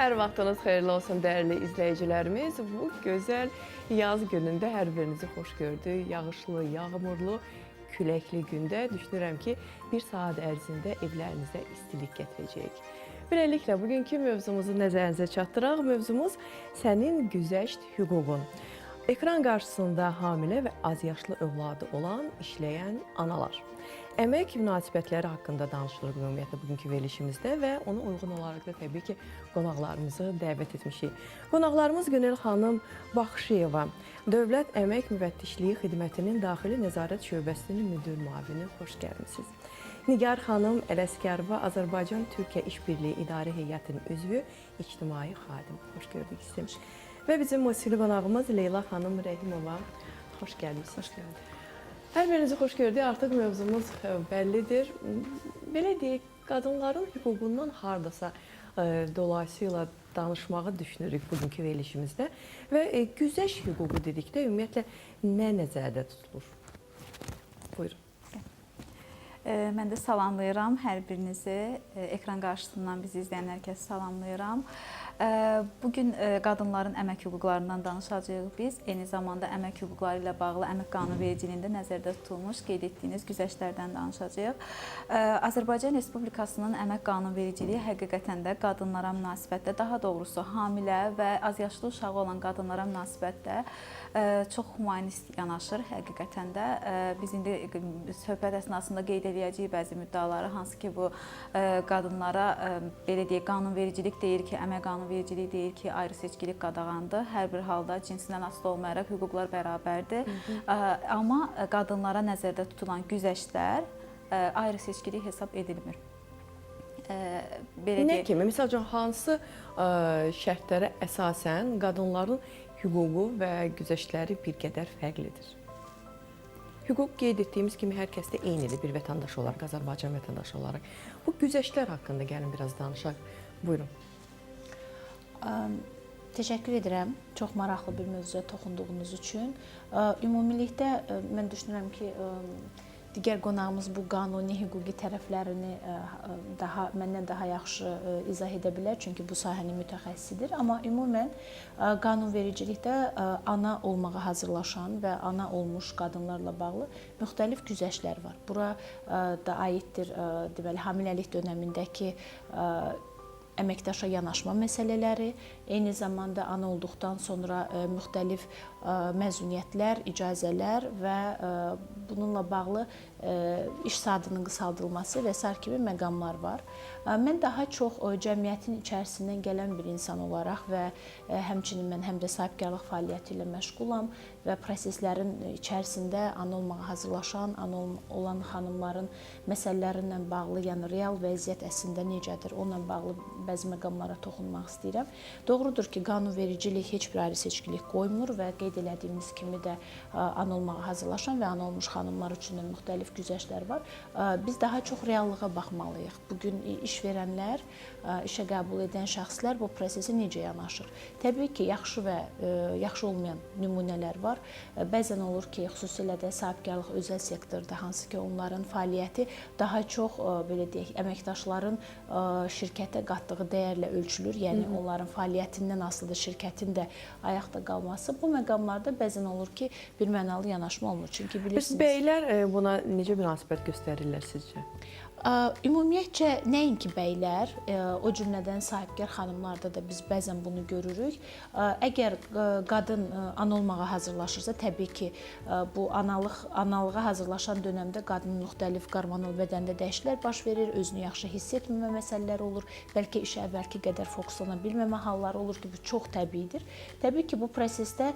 Hər vaxtınız xeyirli olsun dəyərli izləyicilərimiz. Bu gözəl yaz günündə hər birinizi xoş gördük. Yağışlı, yağmurlu, küləkli gündə düşünürəm ki, bir saat ərzində evlərinizə istilik gətirəcəyik. Beləliklə, bugünkü mövzumuzu nəzərinizə çatdıraq. Mövzumuz sənin güzəşt hüququn. Ekran qarşısında hamilə və azyaşlı övladı olan, işləyən analar. Əmək münasibətləri haqqında danışılır ümumiyyətlə bugünkü verilişimizdə və ona uyğun olaraq da təbii ki, qonaqlarımızı dəvət etmişik. Qonaqlarımız Günel xanım Baxşıyeva, Dövlət Əmək Müfəttişliyi Xidmətinin Daxili Nəzarət Şöbəsinin müdir müavini, xoş gəlmisiniz. Nigar xanım Ələsgərova, Azərbaycan-Türkiyə İşbirliyi İdarə Heyətinin üzvü, ictimai xadim. Xoş gördük sizi. Və bizim musiqili qonağımız Leyla xanım Rəhimova. Xoş gəlmisiniz. Xoş gəldik. Hər birinizi xoş gördük. Artıq mövzumuz bəllidir. Belə deyək, qadınların hüququndan hardasa dolayısıyla danışmağı düşünürük bugünkü verilişimizdə. Və güzəşt hüququ dedikdə ümumiyyətlə nə nəzərdə tutulur? Buyurun. Mən də salamlayıram hər birinizi. Ekran qarşısından bizi izləyən hər kəsi salamlayıram. Bu gün qadınların əmək hüquqlarından danışacağıq biz. Eyni zamanda əmək hüquqları ilə bağlı əmək qanunvericiliyində nəzərdə tutulmuş qeyd etdiyiniz güzəştlərdən danışacağıq. Azərbaycan Respublikasının əmək qanunvericiliyi həqiqətən də qadınlara münasibətdə, daha doğrusu hamilə və azyaşlı uşağı olan qadınlara münasibətdə çox humanist yanaşır həqiqətən də. Biz indi söhbət əsnasında qeyd eləyəcəyik bəzi müddəaları, hansı ki bu qadınlara belə deyək, qanunvericilik deyir ki, əmək qanunvericiliyi deyir ki, ayrı seçkilik qadağandır. Hər bir halda cinsindən asılı olmayaraq hüquqlar bərabərdir. Amma qadınlara nəzərdə tutulan güzəştlər ayrı seçkilik hesab edilmir. Belə nə kimi? Məsəl üçün, hansı şərtlərə əsasən qadınların hüququ və güzəştləri bir qədər fərqlidir? Hüquq qeyd etdiyimiz kimi hər kəsdə eynidir bir vətəndaş olaraq, Azərbaycan vətəndaşı olaraq. Bu güzəştlər haqqında gəlin biraz danışaq. Buyurun. Təşəkkür edirəm. Çox maraqlı bir mövzuya toxunduğunuz üçün. Ümumilikdə mən düşünürəm ki, digər qonağımız bu qanuni, hüquqi tərəflərini daha məndən daha yaxşı izah edə bilər, çünki bu sahənin mütəxəssisidir. Amma ümumən qanunvericilikdə ana olmağa hazırlaşan və ana olmuş qadınlarla bağlı müxtəlif güzəştlər var. Bura da aiddir, deməli, hamiləlik dönəmindəki əməkdaşa yanaşma məsələləri, eyni zamanda ana olduqdan sonra müxtəlif məzuniyyətlər, icazələr və bununla bağlı iş saatının qısaldılması və sair kimi məqamlar var. Mən daha çox cəmiyyətin içərisindən gələn bir insan olaraq və həmçinin mən həm də sahibkarlıq fəaliyyəti ilə məşğulam və proseslərin içərisində ana olmağa hazırlaşan, ana olan xanımların məsələləri ilə bağlı, yəni real vəziyyət əslində necədir, onunla bağlı bəzi məqamlara toxunmaq istəyirəm. Doğrudur ki, qanunvericilik heç bir ayrı seçkilik qoymur və qeyd elədiyimiz kimi də ana olmağa hazırlaşan və ana olmuş xanımlar üçün də müxtəlif güzəştlər var. Biz daha çox reallığa baxmalıyıq. Bugün iş verənlər, işə qəbul edən şəxslər bu prosesə necə yanaşır? Təbii ki, yaxşı və yaxşı olmayan nümunələr var. Bəzən olur ki, xüsusilə də sahibkarlıq özəl sektorda, hansı ki, onların fəaliyyəti daha çox, belə deyək, əməkdaşların şirkətə qatdığı dəyərlə ölçülür. Yəni onların fəaliyyətindən asılıdır şirkətin də ayaqda qalması. Bu məqamlarda bəzən olur ki, bir mənalı yanaşma olmur. Çünki bilirsiniz... Bəs bəylər buna necə münasibət göstərirlər sizcə? Ümumiyyətcə, nəinki bəylər, o cümlədən sahibkar xanımlarda da biz bəzən bunu görürük. Əgər qadın ana olmağa hazırlaşırsa, təbii ki, bu analığa hazırlaşan dönəmdə qadının müxtəlif qarmonal bədəndə dəyişikliklər baş verir, özünü yaxşı hiss etməmə məsələləri olur, bəlkə işə əvvəlki qədər fokuslana bilməmə halları olur ki, bu çox təbiidir. Təbii ki, bu prosesdə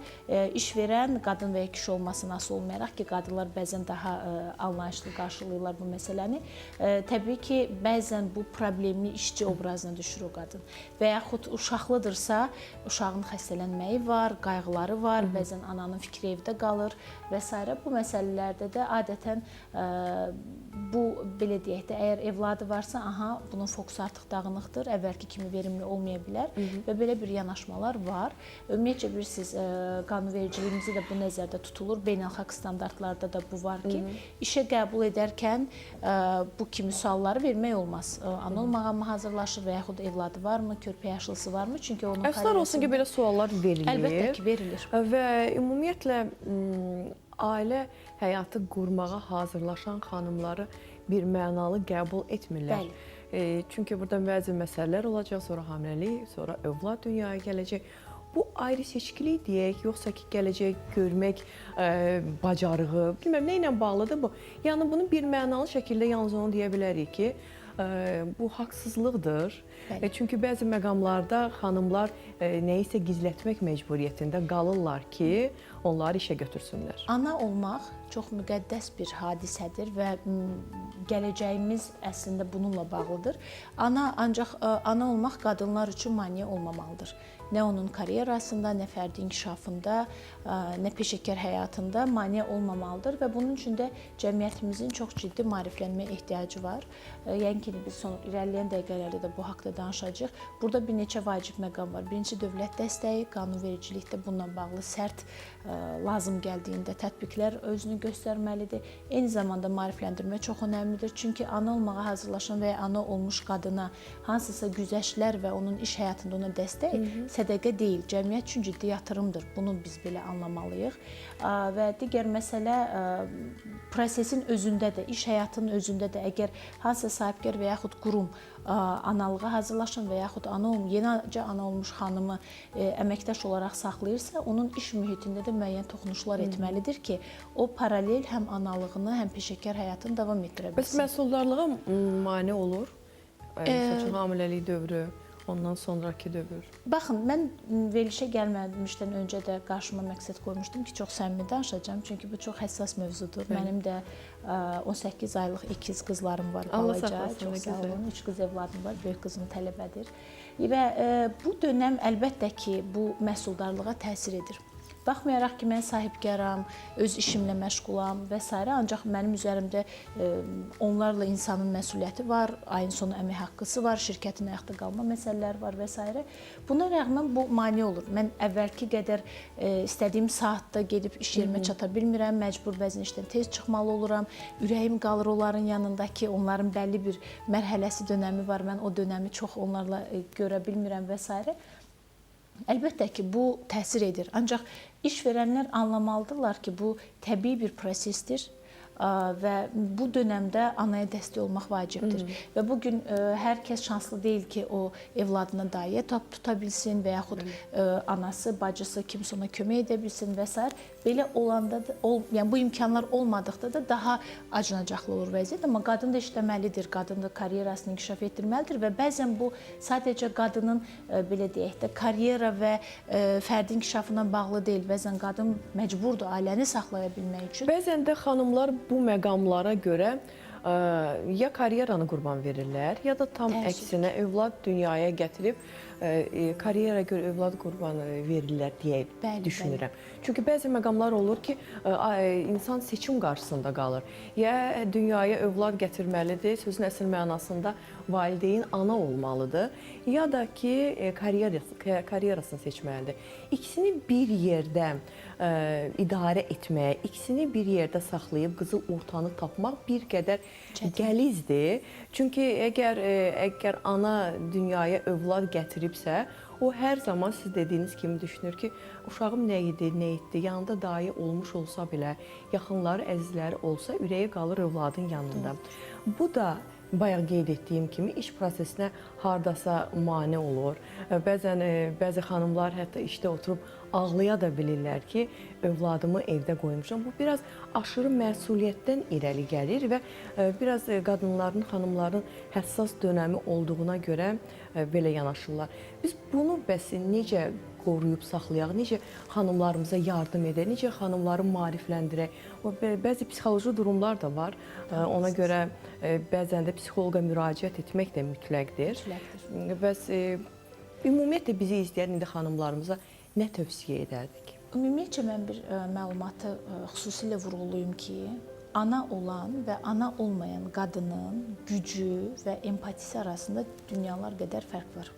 iş verən qadın və ya kişi olmasına asılı olmayaraq ki, qadınlar bəzən daha anlayışlı qarşılayırlar bu məsələni. Təbii ki, bəzən bu problemli işçi obrazına düşür o qadın. Və yaxud uşaqlıdırsa, uşağın xəstələnməyi var, qayğıları var, bəzən ananın fikri evdə qalır və s. Bu məsələlərdə də adətən bu, belə deyək də, əgər evladı varsa, aha, bunun fokusu artıq dağınıqdır, əvvəlki kimi verimli olmaya bilər və belə bir yanaşmalar var. Ümumiyyətcə, bilirsiniz, qanunvericiliyimizdə də bu nəzərdə tutulur, beynəlxalq standartlarda da bu var ki, işə qəbul edərkən bu kimi sualları vermək olmaz. Ana olmağa mı hazırlaşır və yaxud evladı varmı, körpə yaşlısı varmı? Çünki onun Əfsuslar olsun ki, belə suallar verilir. Əlbəttə ki, verilir. Və ümumiyyətlə ailə həyatı qurmağa hazırlaşan xanımları bir mənalı qəbul etmirlər. Bəli. Çünki burada bəzi məsələlər olacaq, sonra hamiləlik, sonra övlad dünyaya gələcək. Bu ayrı seçkilik deyək, yoxsa ki, gələcək görmək bacarığı, bilməm nə ilə bağlıdır bu. Yəni bunu bir mənalı şəkildə yalnız onu deyə bilərik ki, bu haqsızlıqdır. Bəli. Çünki bəzi məqamlarda xanımlar nəyisə gizlətmək məcburiyyətində qalırlar ki, onları işə götürsünlər. Ana olmaq çox müqəddəs bir hadisədir və gələcəyimiz əslində bununla bağlıdır. Ana ancaq ana olmaq qadınlar üçün maneə olmamalıdır. Nə onun karyerasında, nə fərdi inkişafında, nə peşəkar həyatında maneə olmamalıdır və bunun üçün də cəmiyyətimizin çox ciddi maariflənməyə ehtiyacı var. Yəni ki, biz son irəliləyən dəqiqələrdə də bu haqda danışacağıq. Burada bir neçə vacib məqam var. Birincisi dövlət dəstəyi, qanunvericilikdə bununla bağlı sərt lazım gəldiyində tətbiqlər özünü göstərməlidir. Eyni zamanda maarifləndirmə çox önəmlidir. Çünki ana olmağa hazırlaşan və ya ana olmuş qadına hansısa güzəştlər və onun iş həyatında ona dəstək sədəqə deyil, cəmiyyət üçün ciddi yatırımdır. Bunu biz belə anlamalıyıq. Və digər məsələ prosesin özündə də, iş həyatının özündə də əgər hansısa sahibkar və yaxud qurum analığa hazırlaşan və yaxud ana yenicə ana olmuş xanımı əməkdaş olaraq saxlayırsa, onun iş mühitində də müəyyən toxunuşlar etməlidir ki, o paralel həm analığını, həm peşəkar həyatını davam etdirə bilsin. Bəs məhsuldarlığa mane olur? Məsəl üçün hamiləlik dövrü, ondan sonrakı dövr. Baxın, mən verilişə gəlməmişdən öncə də qarşıma məqsəd qoymuşdum ki, çox səmimi danışacağam. Çünki bu çox həssas mövzudur. Bəli. Mənim də 18 aylıq ikiz qızlarım var, balaca. Çox sağ olun. 3 qız evladım var, böyük qızım tələbədir. Və bu dönəm əlbəttə ki, bu məhsuldarlığa təsir edir. Baxmayaraq ki, mən sahibkaram, öz işimlə məşğulam və s. Ancaq mənim üzərimdə onlarla insanın məsuliyyəti var, ayın sonu əmək haqqısı var, şirkətin ayaqda qalma məsələləri var və s. Buna rəğmən bu mane olur. Mən əvvəlki qədər istədiyim saatda gedib iş yerimə çata bilmirəm, məcbur bəzən işdən tez çıxmalı oluram, ürəyim qalır onların yanında ki, onların bəlli bir mərhələsi, dönəmi var, mən o dönəmi çox onlarla görə bilmirəm və s. Əlbəttə ki, bu təsir edir. Ancaq iş verənlər anlamalıdırlar ki, bu təbii bir prosesdir və bu dönəmdə anaya dəstək olmaq vacibdir. Və bu gün hər kəs şanslı deyil ki, o evladına dayə tuta bilsin və yaxud anası, bacısı kimsə ona kömək edə bilsin və s. Belə olanda da, yəni bu imkanlar olmadıqda da daha acınacaqlı olur vəziyyət. Amma qadın da işləməlidir, qadın da karyerasını inkişaf etdirməlidir və bəzən bu sadəcə qadının belə deyək də karyera və fərdi inkişafına bağlı deyil. Bəzən qadın məcburdur ailəni saxlaya bilmək üçün. Bəzən də xanımlar bu məqamlara görə ya karyeranı qurban verirlər, ya da tam əksinə övlad dünyaya gətirib karyera görə övlad qurbanı verirlər deyə düşünürəm. Bəli. Çünki bəzi məqamlar olur ki, insan seçim qarşısında qalır. Ya dünyaya övlad gətirməlidir, sözün əsl mənasında valideyn ana olmalıdır, ya da ki, karyerasını seçməlidir. İkisini bir yerdə idarə etməyə, ikisini bir yerdə saxlayıb qızıl ortanı tapmaq bir qədər gəlizdir. Çünki əgər ana dünyaya övlad gətiribsə, o hər zaman siz dediyiniz kimi düşünür ki, uşağım nə idi, nə etdi, yanında dayə olmuş olsa belə, yaxınları, əzizləri olsa, ürəyi qalır övladın yanında. Bu da bayaq qeyd etdiyim kimi iş prosesinə hardasa mane olur. Bəzən bəzi xanımlar hətta işdə oturub ağlaya da bilirlər ki, övladımı evdə qoymuşam. Bu biraz aşırı məsuliyyətdən irəli gəlir və biraz qadınların, xanımların həssas dönəmi olduğuna görə belə yanaşırlar. Biz bunu bəs necə qoruyub saxlayaq, necə xanımlarımıza yardım edək, necə xanımları maarifləndirək? Bəzi psixoloji durumlar da var. Ona görə bəzən də psixoloqa müraciət etmək də mütləqdir. Bəs ümumiyyətlə bizi izləyən indi xanımlarımıza nə tövsiyə edərdik? Ümumiyyətcə mən bir məlumatı xüsusilə vurğulayım ki, ana olan və ana olmayan qadının gücü və empatisi arasında dünyalar qədər fərq var.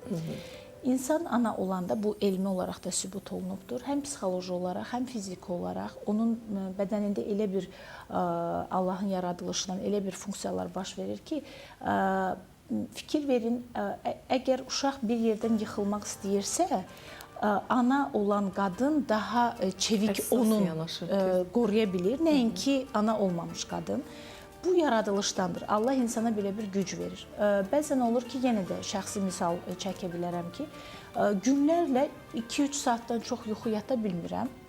İnsan ana olanda bu elmi olaraq da sübut olunubdur. Həm psixoloji olaraq, həm fiziki olaraq onun bədənində elə bir Allahın yaradılışından elə bir funksiyalar baş verir ki, fikir verin, əgər uşaq bir yerdən yıxılmaq istəyirsə, ana olan qadın daha çevik Həssas onun yanaşır, qoruya bilir, nəinki ana olmamış qadın. Bu yaradılışdandır. Allah insana belə bir güc verir. Bəzən olur ki, yenə də şəxsi misal çəkə bilərəm ki, günlərlə 2-3 saatdan çox yuxu yata bilmirəm.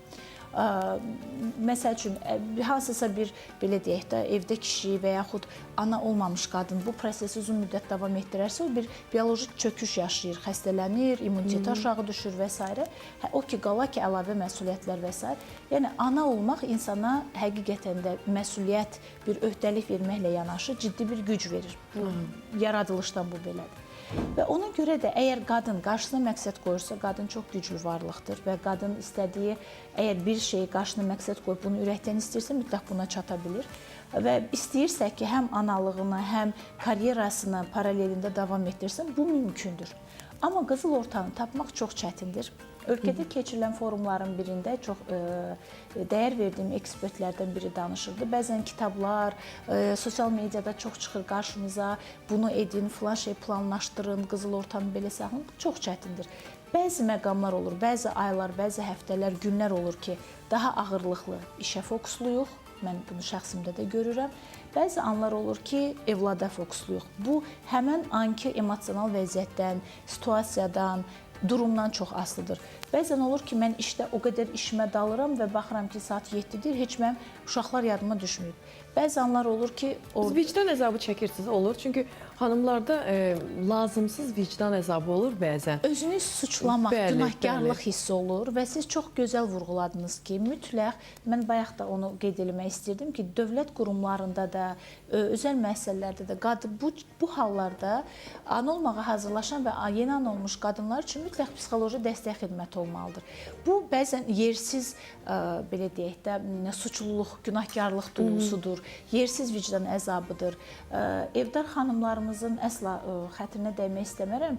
Məsəl üçün, hansısa bir, belə deyək də, evdə kişi və yaxud ana olmamış qadın bu prosesi uzun müddət davam etdirərsə, o bir bioloji çöküş yaşayır, xəstələnir, immuniteti aşağı düşür və s. O ki, qala ki, əlavə məsuliyyətlər və s. Yəni, ana olmaq insana həqiqətən də məsuliyyət, bir öhdəlik verməklə yanaşı ciddi bir güc verir. Yaradılışdan bu belədir. Və ona görə də əgər qadın qarşısına məqsəd qoyursa, qadın çox güclü varlıqdır və qadın istədiyi, əgər bir şeyi qarşısına məqsəd qoyub bunu ürəkdən istəyirsə, mütləq buna çata bilir. Və istəyirsə ki, həm analığını, həm karyerasını paralelində davam etdirsin, bu mümkündür. Amma qızıl ortanı tapmaq çox çətindir. Ölkədə keçirilən forumların birində çox dəyər verdiyim ekspertlərdən biri danışırdı. Bəzən kitablar, sosial mediada çox çıxır qarşımıza, bunu edin, filan şey planlaşdırın, qızıl ortanı belə saxlayın. Bu çox çətindir. Bəzi məqamlar olur, bəzi aylar, bəzi həftələr, günlər olur ki, daha ağırlıqlı işə fokusluyuq. Mən bunu şəxsimdə də görürəm. Bəzi anlar olur ki, evlada fokusluyuq. Bu, həmən anki emosional vəziyyətdən, situasiyadan, durumdan çox asılıdır. Bəzən olur ki, mən işdə o qədər işimə dalıram və baxıram ki, saat 7-dir, heç mənim uşaqlar yadıma düşməyib. Bəzi anlar olur ki... Vicdan əzabı çəkirsiniz, olur. Çünki hanımlarda lazımsız vicdan əzabı olur bəzən. Özünü suçlamaq, bəli, günahkarlıq bəli. Hissi olur və siz çox gözəl vurğuladınız ki, mütləq, mən bayaq da onu qeyd eləmək istəyirdim ki, dövlət qurumlarında da, özəl müəssisələrdə də qadın bu hallarda ana olmağa hazırlaşan və yeni ana olmuş qadınlar üçün mütləq psixoloji dəstək xidməti olmalıdır. Bu, bəzən yersiz, belə deyək də, suçluluq, günahkarlıq duyğusudur, yersiz vicdan əzabıdır. Evdar xanımlarımızın əsla xətrinə dəymək istəmərəm.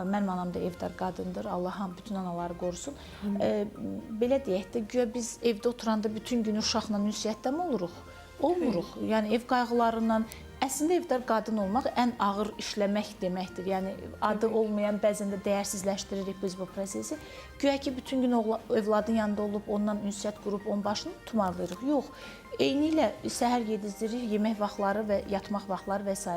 Mənim anam da evdar qadındır, Allahım bütün anaları qorusun. Belə deyək də, güya biz evdə oturanda bütün günü uşaqla ünsiyyətdə mi oluruq? Olmuruq. Yəni, ev qayğılarından, əslində evdar qadın olmaq ən ağır işləmək deməkdir. Yəni, adı olmayan bəzən də dəyərsizləşdiririk biz bu prosesi. Güya ki, bütün gün evladın yanında olub, ondan ünsiyyət qurub, onun başını tumarlayırıq. Yox, eynilə səhər yedizdirik, yemək vaxtları və yatmaq vaxtları və s.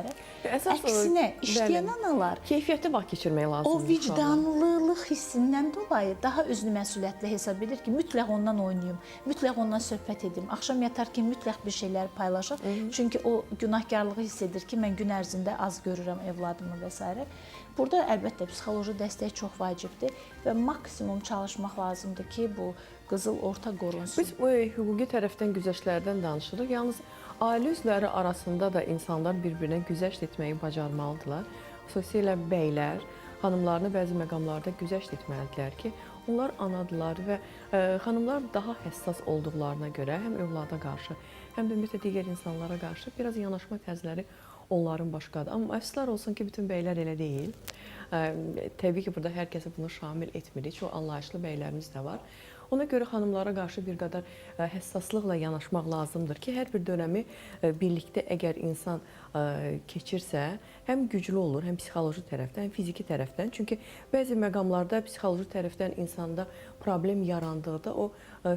Əksinə, işləyən analar keyfiyyətli vaxt keçirmək lazımdır. O vicdanlılıq hissindən dolayı daha özünü məsuliyyətli hesab edir ki, mütləq ondan oynayım, mütləq ondan söhbət edim, axşam yatarkən mütləq bir şeylər paylaşır. Çünki o günahkarlığı hiss edir ki, mən gün ərzində az görürəm evladımı və s. Burada əlbəttə psixoloji dəstək çox vacibdir və maksimum çalışmaq lazımdır ki, bu qızıl orta qorunsun. Biz bu hüquqi tərəfdən güzəştlərdən danışırıq. Yalnız ailə üzvləri arasında da insanlar bir-birinə güzəşt etməyi bacarmalıdırlar. Xüsusilə bəylər xanımlarını bəzi məqamlarda güzəşt etməlidirlər ki, onlar anadılar və xanımlar daha həssas olduqlarına görə həm övlada qarşı, həm də ümumiyyətlə digər insanlara qarşı biraz yanaşma tərzləri onların başqadır. Amma əfsuslar olsun ki, bütün bəylər elə deyil. Təbii ki, burada hər kəsə bunu şamil etmirik. Çox anlayışlı bəylərimiz də var. Ona görə xanımlara qarşı bir qədər həssaslıqla yanaşmaq lazımdır ki, hər bir dönəmi birlikdə əgər insan keçirsə, həm güclü olur, həm psixoloji tərəfdən, həm fiziki tərəfdən. Çünki bəzi məqamlarda psixoloji tərəfdən insanda problem yarandıqda o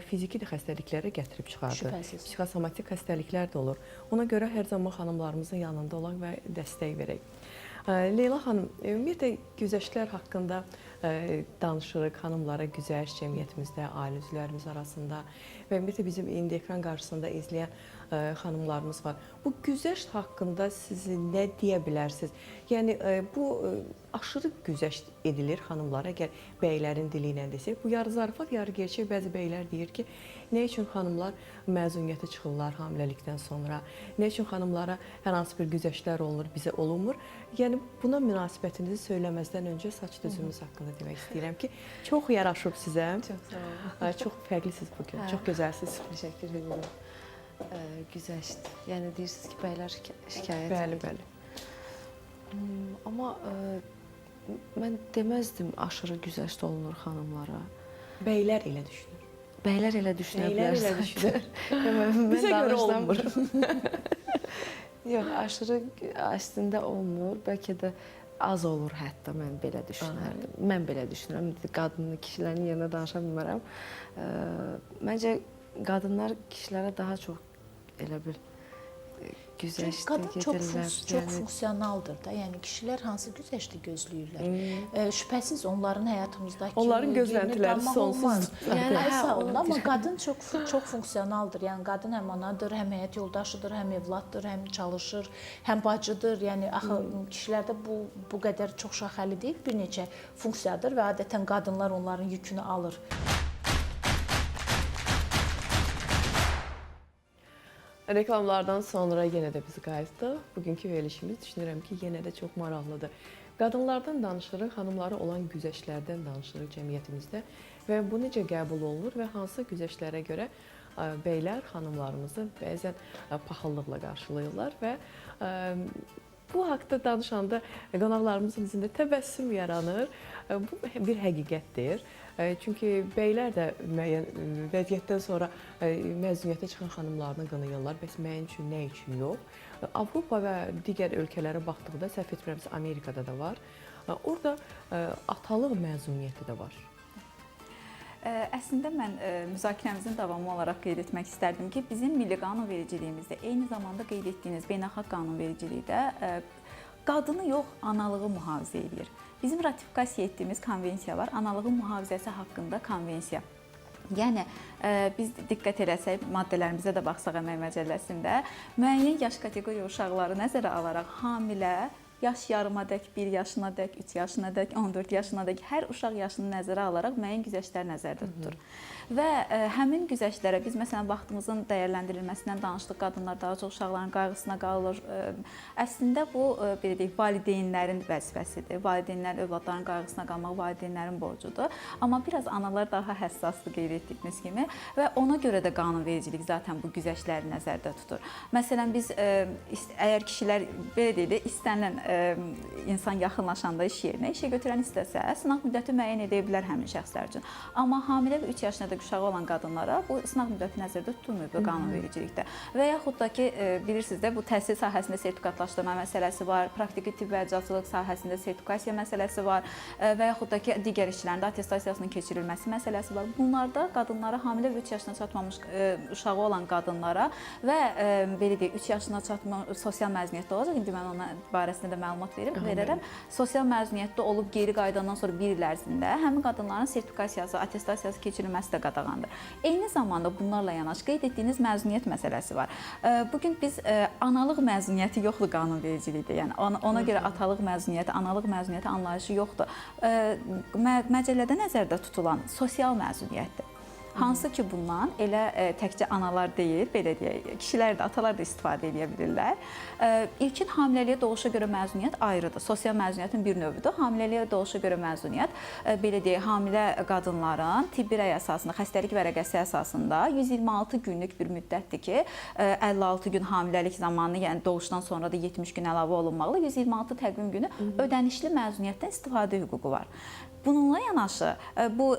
fiziki də xəstəliklərə gətirib çıxardır. Şübhəsiz. Psixosomatik xəstəliklər də olur. Ona görə hər zaman xanımlarımızın yanında olaq və dəstək verək. Leyla xanım, ümumiyyətlə güzəştlər haqqında danışırıq, xanımlara güzəşt cəmiyyətimizdə, ailə üzvlərimiz arasında və ümumiyyətlə bizim indi ekran qarşısında izləyən xanımlarımız var. Bu güzəşt haqqında siz nə deyə bilərsiniz? Yəni bu aşırı güzəşt edilir xanımlara, əgər bəylərin dili ilə desək. Bu yarı zarafat, yarı gerçək. Bəzi bəylər deyir ki, nə üçün xanımlar məzuniyyətə çıxırlar hamiləlikdən sonra? Nə üçün xanımlara hər hansı bir güzəştlər olunur, bizə olunmur? Yəni buna münasibətinizi söyləməzdən öncə saç düzümümüz haqqında demək istəyirəm ki, çox yaraşıb sizə. Çox sağ olun. Çox fərqlisiniz bugün, çox gözəlsiniz. Təşəkkür edirəm. Güzəşt. Yəni deyirsiniz ki, bəylər şikayət Bəli, edir. Bəli. Amma Mən deməzdim aşırı güzəşt olunur xanımlara. Bəylər elə düşünür. Bəylər elə düşünə Bəylər bilər. elə düşünür. Mən Bizə görə olmur. Yox, aşırı əslində olmur. Bəlkə də az olur hətta, mən belə düşünərdim. Mən belə düşünürəm. Qadını, kişilərin yerinə danışa bilmərəm. Məncə qadınlar kişilərə daha çox elə bir güzəşt qadın çox edirlər. Çox funksionaldır da. Yəni kişilər hansı güzəşti gözləyirlər? Şübhəsiz onların həyatımızdakı onların gözləntiləri sonsuzdur. Yəni hə, olun, amma qadın çox çox funksionaldır. Yəni qadın həm anadır, həm həyat yoldaşıdır, həm evladdır, həm çalışır, həm bacıdır. Yəni axı kişilərdə bu qədər çox şaxəli deyil, bir neçə funksiyadır və adətən qadınlar onların yükünü alır. Reklamlardan sonra yenə də biz qayıtdıq. Bugünkü verilişimiz düşünürəm ki, yenə də çox maraqlıdır. Qadınlardan danışırıq, xanımlara olan güzəştlərdən danışırıq cəmiyyətimizdə və bu necə qəbul olunur və hansı güzəştlərə görə bəylər xanımlarımızı bəzən paxıllıqla qarşılayırlar və bu haqda danışanda qonaqlarımızın üzündə təbəssüm yaranır. Bu bir həqiqətdir. Çünki bəylər də müəyyən vəziyyətdən sonra məzuniyyətə çıxan xanımlarını qınayırlar. Bəs mənim üçün, nə üçün yox? Avropa və digər ölkələrə baxdıqda, səhv etmirəmsə Amerikada da var. Orada atalıq məzuniyyəti də var. Əslində mən müzakirəmizin davamı olaraq qeyd etmək istərdim ki, bizim milli qanunvericiliyimizdə eyni zamanda qeyd etdiyiniz beynəlxalq qanunvericilikdə qadını yox, analığı mühafizə edir. Bizim ratifikasiya etdiyimiz konvensiya var, analığın mühafizəsi haqqında konvensiya. Yəni biz diqqət eləsək, maddələrimizə də baxsaq Əmək Məcəlləsində, müəyyən yaş kateqoriya uşaqları nəzərə alaraq hamilə, yaş yarımadək, 1 yaşına dək, 3 yaşına dək, 14 yaşına dək hər uşaq yaşını nəzərə alaraq müəyyən güzəştlər nəzərdə tutur. Və həmin güzəştlərə biz məsələn vaxtımızın dəyərləndirilməsindən danışdıq, qadınlar daha çox uşaqların qayğısına qalır. Əslində bu belə deyək, valideynlərin vəzifəsidir. Valideynlərin övladların qayğısına qalmaq valideynlərin borcudur. Amma biraz analar daha həssasdır qeyd etdiyimiz kimi və ona görə də qanunvericilik zaten bu güzəştləri nəzərdə tutur. Məsələn biz əgər kişilər belə deyək, istənilən insan yaxınlaşanda iş yerinə, işə götürən istəsə, sınaq müddəti müəyyən edə bilər həmin şəxslər üçün. Amma hamilə və 3 yaşına dək uşağı olan qadınlara bu sınaq müddəti nəzərdə tutulmuyor bu qanunvericilikdə. Və yaxud da ki, bilirsiniz də, bu təhsil sahəsində sertifikatlaşdırma məsələsi var, praktiki tibb və eczacılıq sahəsində sertifikasiya məsələsi var və yaxud da ki, digər işçilərin də attestasiyasının keçirilməsi məsələsi var. Bunlarda qadınlara, hamilə və 3 yaşına çatmamış uşağı olan qadınlara və belə deyək, 3 yaşına çatmamış sosial məzuniyyətdə olacaq. İndi mən ona barəsində də məlumat verərəm. Sosial məzuniyyətdə olub geri qayıdandan sonra bir il ərzində həmin qadınların sertifikasiyası, attestasiyası keçirilməsi də qadağandır. Eyni zamanda bunlarla yanaşı qeyd etdiyiniz məzuniyyət məsələsi var. Bugün biz analıq məzuniyyəti yoxdur qanunvericilikdə. Yəni ona görə atalıq məzuniyyəti, analıq məzuniyyəti anlayışı yoxdur. Məcəllədə nəzərdə tutulan sosial məzuniyyətdir. Hansı ki bundan elə təkcə analar deyil, belə deyək, kişilər də, atalar da istifadə edə bilirlər. İlkin hamiləliyə doğuşa görə məzuniyyət ayrıdır. Sosial məzuniyyətin bir növüdür. Hamiləliyə doğuşa görə məzuniyyət, belə deyək, hamilə qadınların tibbi rəy əsasında, xəstəlik vərəqəsi əsasında 126 günlük bir müddətdir ki, 56 gün hamiləlik zamanı, yəni doğuşdan sonra da 70 gün əlavə olunmaqla 126 təqvim günü ödənişli məzuniyyətdən istifadə hüququ var. Bununla yanaşı, bu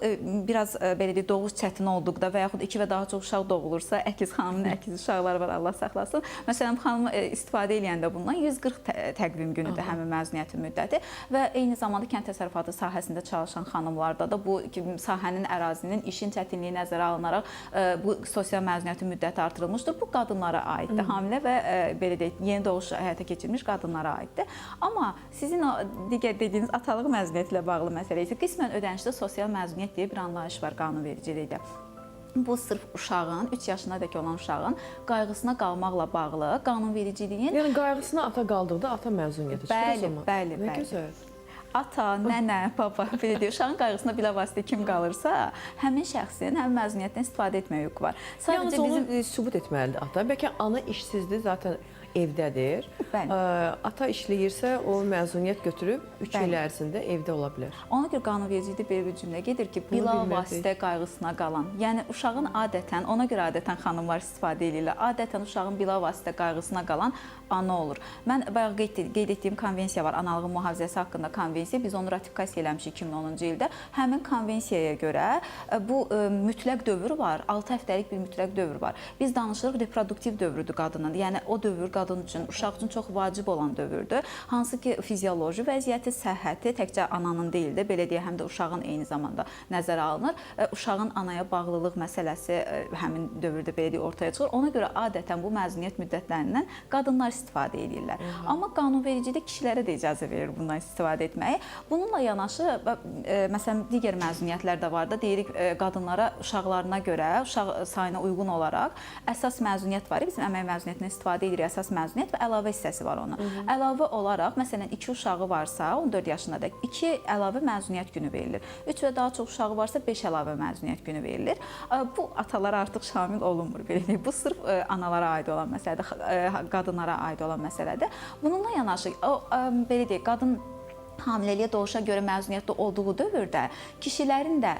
biraz belə deyək, doğuş çətin olduqda və yaxud 2 və daha çox uşaq doğulursa, əkiz xanımın əkiz uşaqları var, Allah saxlasın. Məsələn, xanım istifadə eləyəndə bundan 140 təqvim günüdür həmin məzuniyyətin müddəti və eyni zamanda kənd təsərrüfatı sahəsində çalışan xanımlarda da bu sahənin, ərazinin, işin çətinliyi nəzərə alınaraq bu sosial məzuniyyətin müddəti artırılmışdır. Bu qadınlara aiddir. Hamilə və belə deyək, yeni doğuş həyata keçirmiş qadınlara aiddir. Amma sizin o digər dediyiniz atalıq məzuniyyəti ilə bağlı məsələ isə qismən ödənişli sosial məzuniyyət deyə bir anlayış var qanunvericilikdə. Bu sırf uşağın, 3 yaşına dək olan uşağın qayğısına qalmaqla bağlı qanunvericiliyin... Yəni qayğısına ata qaldıqda ata məzuniyyəti çıxır o zaman. Bəli, bəli. Nə gözəl. Ata, nənə, baba, belə deyək, uşağın qayğısına bilavasitə kim qalırsa, həmin şəxsin həmin məzuniyyətdən istifadə etməyə hüququ var. Sadəcə yalnız onu bizim... sübut etməlidir ata. Bəlkə ana işsizdir, zaten evdədir. Bəli. Ata işləyirsə, o məzuniyyət götürüb 3 Bəli. il ərzində evdə ola bilər. Ona görə qanunvericilikdə belə bir cümlə gedir ki, Bunu bilavasitə qayğısına qalan. Yəni uşağın adətən, ona görə adətən xanımlar istifadə eləyirlər. Adətən uşağın bilavasitə qayğısına qalan ana olur. Mən bayaq qeyd etdiyim konvensiya var, analığın mühafizəsi haqqında konvensiya. Biz onu ratifikasiya eləmişik 2010-cu ildə. Həmin konvensiyaya görə bu mütləq dövr var. 6 həftəlik bir mütləq dövr var. Biz danışırıq reproduktiv dövrüdür qadının. Yəni o dövr qadın üçün, uşaq üçün çox vacib olan dövrdür. Hansı ki fizioloji vəziyyəti, səhhəti təkcə ananın deyil də, belə deyək, həm də uşağın eyni zamanda nəzərə alınır. Uşağın anaya bağlılıq məsələsi həmin dövrdə belə deyək ortaya çıxır. Ona görə adətən bu məzuniyyət müddətlərindən qadınlar istifadə edirlər. Amma qanunvericilik kişilərə də icazə verir bundan istifadə etməyi. Bununla yanaşı məsələn digər məzuniyyətlər də var da, deyirik qadınlara uşaqlarına görə, uşaq sayına uyğun olaraq əsas məzuniyyət var. Bizim əmək məzuniyyətindən istifadə edirik, əsas məzuniyyət və əlavə hissəsi var onun. Əlavə olaraq məsələn 2 uşağı varsa 14 yaşına dək 2 əlavə məzuniyyət günü verilir. 3 və daha çox uşağı varsa 5 əlavə məzuniyyət günü verilir. Bu atalara artıq şamil olunmur, belə deyək. Bu sırf analara aid olan məsələdir, qadınlara aid olan məsələdir. Bununla yanaşı o belə deyək, qadın hamiləliyə doğuşa görə məzuniyyətdə olduğu dövrdə kişilərin də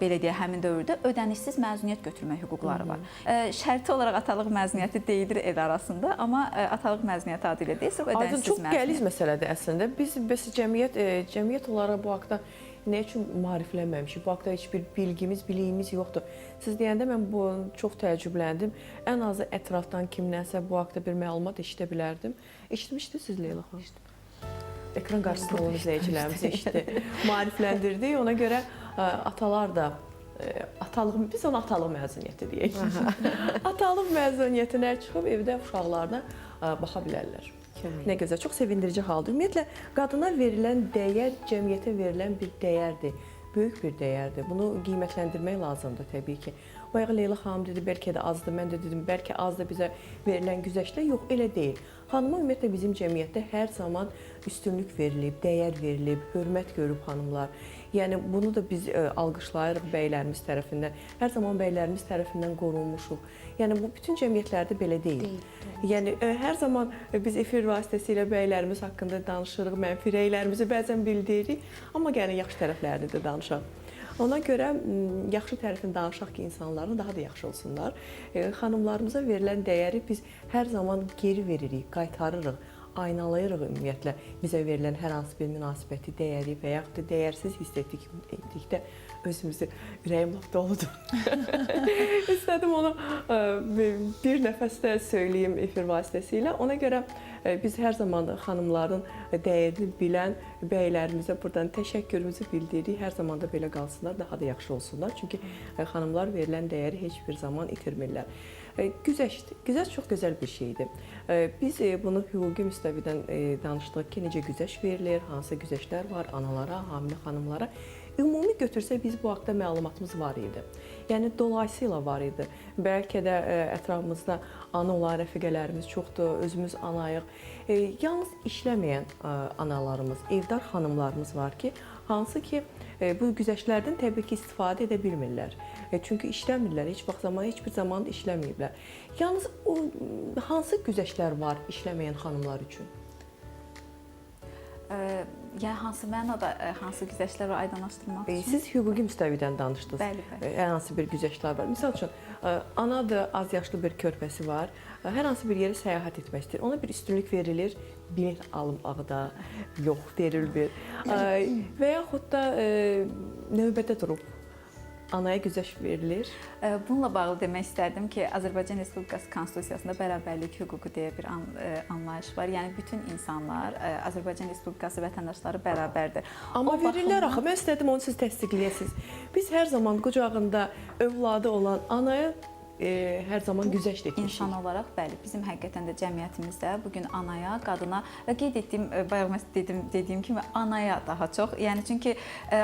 belə deyək həmin dövrdə ödənişsiz məzuniyyət götürmək hüquqları var. Şərti olaraq atalıq məzuniyyəti deyilir el arasında, amma atalıq məzuniyyəti adı ilə deyil, sırf Aydın, ödənişsiz çox məzuniyyət. qəliz məsələdir əslində. Biz bəs cəmiyyət olaraq bu haqda nə üçün maariflənməmişik? Bu haqda heç bir bilgimiz, biliyimiz yoxdur. Siz deyəndə mən bu çox təəccübləndim. Ən azı ətrafdan kimdənsə bu haqda bir məlumat eşidə bilərdim. Eşitmişdiniz siz Leyla xanım? Ekran qarşısında olan izləyicilərimiz eşitdi. Maarifləndirdik. Ona görə atalar da atalıq, biz ona atalıq məzuniyyəti deyək. Atalıq məzuniyyətinə çıxıb evdə uşaqlarına baxa bilərlər. Kömək. Nə gözəl, çox sevindirici haldır. Ümumiyyətlə, qadına verilən dəyər cəmiyyətə verilən bir dəyərdir. Böyük bir dəyərdir. Bunu qiymətləndirmək lazımdır təbii ki. Bayaq Leyla xanım dedi, bəlkə də azdır. Mən də dedim, bəlkə azdır bizə verilən güzəştlər. Yox, elə deyil. Xanıma ümumiyyətlə bizim cəmiyyətdə hər zaman üstünlük verilib, dəyər verilib, hörmət görüb xanımlar. Yəni bunu da biz alqışlayırıq bəylərimiz tərəfindən. Hər zaman bəylərimiz tərəfindən qorunmuşuq. Yəni bu bütün cəmiyyətlərdə belə deyil. Yəni hər zaman biz efir vasitəsilə bəylərimiz haqqında danışırıq, mənfi rəylərimizi bəzən bildiririk, amma gəlin yaxşı tərəflərini də danışaq. Ona görə yaxşı tərəfini danışaq ki, insanların daha da yaxşı olsunlar. Xanımlarımıza verilən dəyəri biz hər zaman geri veririk, qaytarırıq, aynalayırıq ümumiyyətlə bizə verilən hər hansı bir münasibəti, dəyəri və yaxud da dəyərsiz hiss etdikdə özümüzü ürəyim lap doludur. İstədim onu bir nəfəsdə söyləyim efir vasitəsilə. Ona görə biz hər zaman xanımların dəyərini bilən bəylərimizə buradan təşəkkürümüzü bildiririk. Hər zaman da belə qalsınlar, daha da yaxşı olsunlar. Çünki xanımlar verilən dəyəri heç bir zaman itirmirlər. Güzəşt. Güzəşt çox gözəl bir şeydir. Biz bunu hüquqi müstəvidən danışdıq ki, necə güzəşt verilir, hansı güzəştlər var analara, hamilə xanımlara. Ümumi götürsək biz bu haqda məlumatımız var idi. Yəni dolayısıyla var idi. Bəlkə də ətrafımızda ana olan rəfiqələrimiz çoxdur, özümüz anayıq. Yalnız işləməyən analarımız, evdar xanımlarımız var ki, hansı ki bu güzəştlərdən təbii ki istifadə edə bilmirlər. Çünki işləmirlər, heç vaxt zaman, heç bir zaman işləməyiblər. Yalnız o hansı güzəştlər var işləməyən xanımlar üçün? Yəni hansı mənada hansı güzəştlər var aydınlaşdırmaq üçün? Siz hüquqi müstəvidən danışdınız. Bəli, bəli. Hər hansı bir güzəştlər var. Misal üçün, anadır, az yaşlı bir körpəsi var. Hər hansı bir yerə səyahət etmək istəyir. Ona bir üstünlük verilir, bilet almaqda yox, verilmir. Və yaxud da növbədə durub anaya güzəşt verilir. Bununla bağlı demək istərdim ki, Azərbaycan Respublikası Konstitusiyasında bərabərlik hüququ deyə bir anlayış var. Yəni bütün insanlar, Azərbaycan Respublikası vətəndaşları bərabərdir. Amma o verirlər axı. Mən istədim onu siz təsdiqləyəsiniz. Biz hər zaman qucağında övladı olan anaya hər zaman güzəşt etmişik. İnsan olaraq, bəli, bizim həqiqətən də cəmiyyətimizdə bugün anaya, qadına və qeyd etdiyim, bayaq dedim, dediyim kimi anaya daha çox. Yəni çünki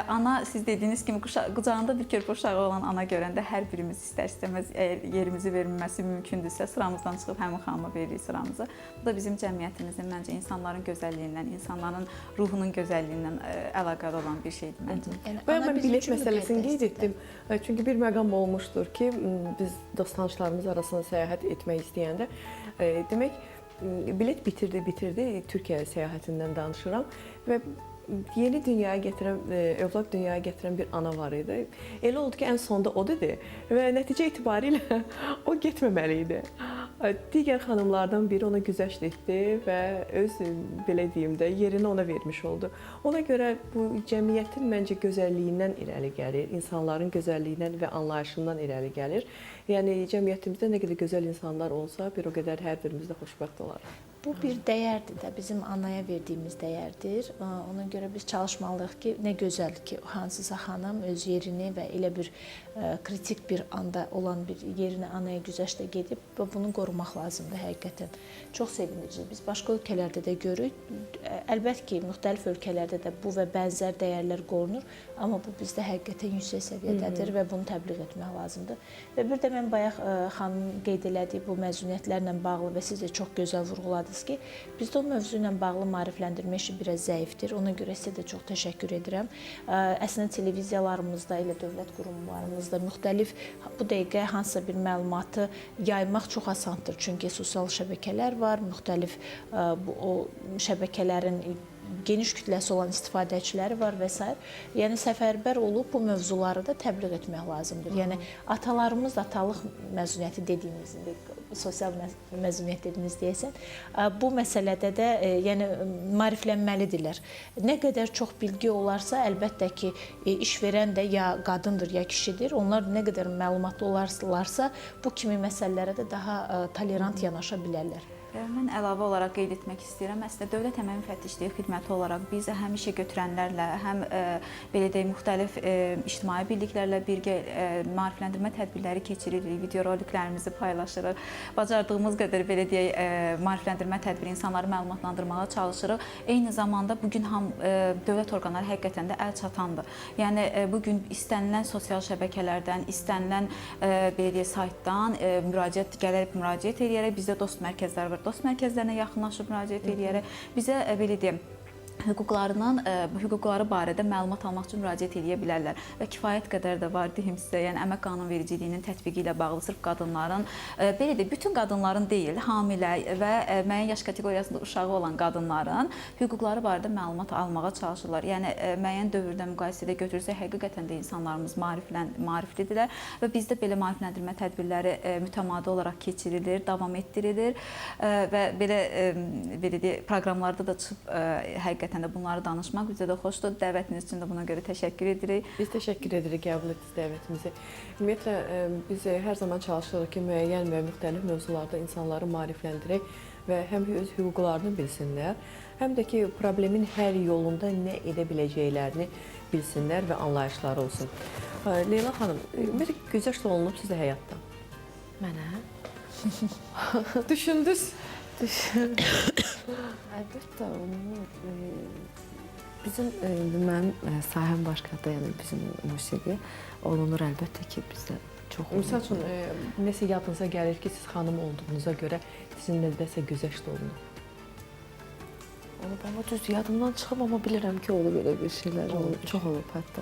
ana siz dediyiniz kimi qucağında bir körpə uşağı olan ana görəndə hər birimiz istər-istəməz əgər yerimizi verilməsi mümkündürsə sıramızdan çıxıb həmin xanıma veririk sıramızı. Bu da bizim cəmiyyətimizin məncə insanların gözəlliyindən, insanların ruhunun gözəlliyindən əlaqəli olan bir şeydir məncə. Yəni, bayaq mən bilet məsələsini qeyd etdim. Çünki bir məqam olmuşdur ki, biz dost tanışlarımız arasında səyahət etmək istəyəndə, demək bilet bitirdi. Türkiyə səyahətindən danışıram və yeni dünyaya gətirən, övlad dünyaya gətirən bir ana var idi. Elə oldu ki, ən sonda o dedi və nəticə etibarilə o getməməli idi. Digər xanımlardan biri ona güzəşt etdi və öz, belə deyim də, yerini ona vermiş oldu. Ona görə bu cəmiyyətin məncə gözəlliyindən irəli gəlir, insanların gözəlliyindən və anlayışından irəli gəlir. Yəni cəmiyyətimizdə nə qədər gözəl insanlar olsa, bir o qədər hər birimiz də xoşbəxt olarıq. Bu bir dəyərdir də, bizim anaya verdiyimiz dəyərdir. Ona görə biz çalışmalıyıq ki, nə gözəl ki, hansısa xanım öz yerini və elə bir kritik bir anda olan bir yerinə anaya güzəştə gedib və bunu qorumaq lazımdır həqiqətən. Çox sevindirici. Biz başqa ölkələrdə də görürük. Əlbəttə ki, müxtəlif ölkələrdə də bu və bənzər dəyərlər qorunur, amma bu bizdə həqiqətən yüksək səviyyədədir və bunu təbliğ etmək lazımdır. Və bir də mən bayaq xanımın qeyd elədiyi bu məzuniyyətlərlə bağlı və siz də çox gözəl vurğuladınız ki, bizdə o mövzu ilə bağlı maarifləndirmə işi biraz zəifdir. Ona görə sizə də çox təşəkkür edirəm. Əslində televiziyalarımızda, elə dövlət qurumlarımızda müxtəlif bu dəqiqə hansısa bir məlumatı yaymaq çox asandır. Çünki sosial şəbəkələr var, müxtəlif o şəbəkələrin geniş kütləsi olan istifadəçiləri var və s. Yəni səfərbər olub bu mövzuları da təbliğ etmək lazımdır. Yəni atalarımız atalıq məzuniyyəti dediyimiz, sosial məzuniyyət dediyimiz deyəsən, bu məsələdə də yəni maariflənməlidirlər. Nə qədər çox bilgi olarsa, əlbəttə ki, iş verən də ya qadındır, ya kişidir. Onlar nə qədər məlumatlı olarlarsa, bu kimi məsələlərə də daha tolerant yanaşa bilərlər. Mən əlavə olaraq qeyd etmək istəyirəm. Əslində, Dövlət Əmək Müfəttişliyi Xidməti olaraq biz həm işə götürənlərlə, həm belə deyək, müxtəlif ictimai birliklərlə birgə maarifləndirmə tədbirləri keçiririk, video roliklərimizi paylaşırıq. Bacardığımız qədər belə deyək, maarifləndirmə tədbiri insanları məlumatlandırmağa çalışırıq. Eyni zamanda bu gün dövlət orqanları həqiqətən də əl çatandır. Yəni bu gün istənilən sosial şəbəkələrdən, istənilən belə deyək, saytdan müraciət gələrək müraciət eləyərək bizdə dost mərkəzləri var. Dost mərkəzlərinə yaxınlaşıb müraciət eləyərək bizə belə deyim, hüquqları barədə məlumat almaq üçün müraciət eləyə bilərlər və kifayət qədər də var deyim sizə, yəni əmək qanunvericiliyinin tətbiqi ilə bağlı sırf qadınların, belə deyim, bütün qadınların deyil, hamilə və müəyyən yaş kateqoriyasında uşağı olan qadınların hüquqları barədə məlumat almağa çalışırlar. Yəni müəyyən dövrdə müqayisədə götürsək, həqiqətən də insanlarımız maariflidirlər və bizdə belə maarifləndirmə tədbirləri mütəmadi olaraq keçirilir, davam etdirilir və belə deyək, proqramlarda da çıxıb həqiqətən də bunları danışmaq bizə də xoşdur. Dəvətiniz üçün də buna görə təşəkkür edirik. Biz təşəkkür edirik qəbul etdiniz dəvətimizi. Ümumiyyətlə, biz hər zaman çalışırıq ki, müəyyən və müxtəlif mövzularda insanları maarifləndirək və həm öz hüquqlarını bilsinlər, həm də ki, problemin hər yolunda nə edə biləcəklərini bilsinlər və anlayışları olsun. Leyla xanım, ümumiyyətlə, güzəşt olunub sizə həyatda? Mənə? Düşündünüz? Əlbəttə, olunur. Bizim, mənim sahəm başqadır, yəni bizim musiqi olunur əlbəttə ki, bizdə çox olunur. Misal üçün, nəsə yadınıza gəlir ki, siz xanım olduğunuza görə sizin nədəsə güzəşt olunur? Olub, amma düz yadımdan çıxıb, amma bilirəm ki, olub elə bir şeylər, olub, çox olub hətta.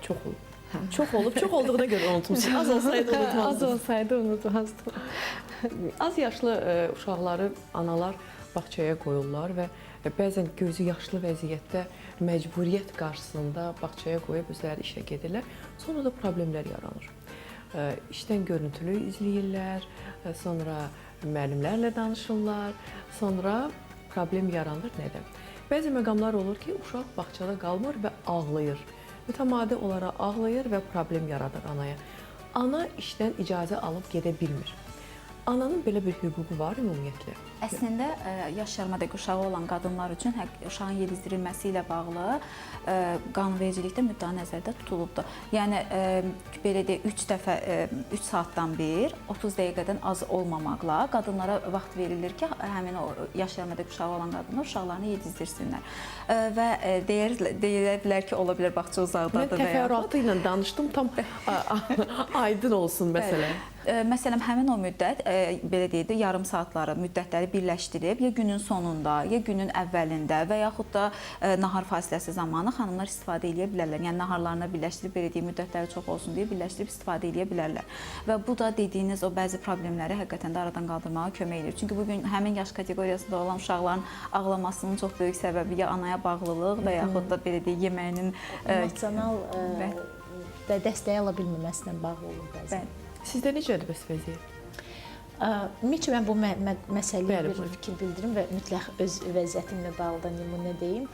Çox olub. Çox olub, çox olduğuna görə unutmuşsunuz. Az olsaydı unutmazdınız. Az olsaydı unutmazdım. Az yaşlı uşaqları analar bağçaya qoyurlar və bəzən gözü yaşlı vəziyyətdə məcburiyyət qarşısında bağçaya qoyub özləri işə gedirlər. Sonra da problemlər yaranır. İşdən görüntülü izləyirlər, sonra müəllimlərlə danışırlar, sonra problem yaranır. Nədən? Bəzi məqamlar olur ki, uşaq bağçada qalmır və ağlayır. Mütəmadi olaraq ağlayır və problem yaradır anaya. Ana işdən icazə alıb gedə bilmir. Ananın belə bir hüququ var ümumiyyətlə? Əslində, yaş yarımadək uşağı olan qadınlar üçün uşağın yedizdirilməsi ilə bağlı qanunvericilikdə müddəa nəzərdə tutulubdur. Yəni, belə deyək, 3 dəfə, 3 saatdan bir, 30 dəqiqədən az olmamaqla qadınlara vaxt verilir ki, həmin o yaş yarımadək uşağı olan qadınlar uşaqlarını yedizdirsinlər. Və deyilə bilər ki, ola bilər bağça uzaqdadır. Mən təfərrüatı ilə danışdım, tam aydın olsun məsələ. Məsələn, həmin o müddət, belə deyək də, yarım saatları, müddətləri birləşdirib ya günün sonunda, ya günün əvvəlində və yaxud da nahar fasiləsi zamanı xanımlar istifadə eləyə bilərlər. Yəni naharlarına birləşdirib, belə deyək, müddətləri çox olsun deyə birləşdirib istifadə eləyə bilərlər. Və bu da dediyiniz o bəzi problemləri həqiqətən də aradan qaldırmağa kömək edir. Çünki bu gün həmin yaş kateqoriyasında olan uşaqların ağlamasının çox böyük səbəbi ya anaya bağlılıq və yaxud da belə deyək, yeməyinin emosional dəstəyi ala bilməməsinə bağlı olur bəzən. Sizdə necədir bəs vəziyyət? Ümumiyyətcə mən bu məsələyə bir fikir bildirim və mütləq öz vəziyyətimlə bağlı da nümunə deyim.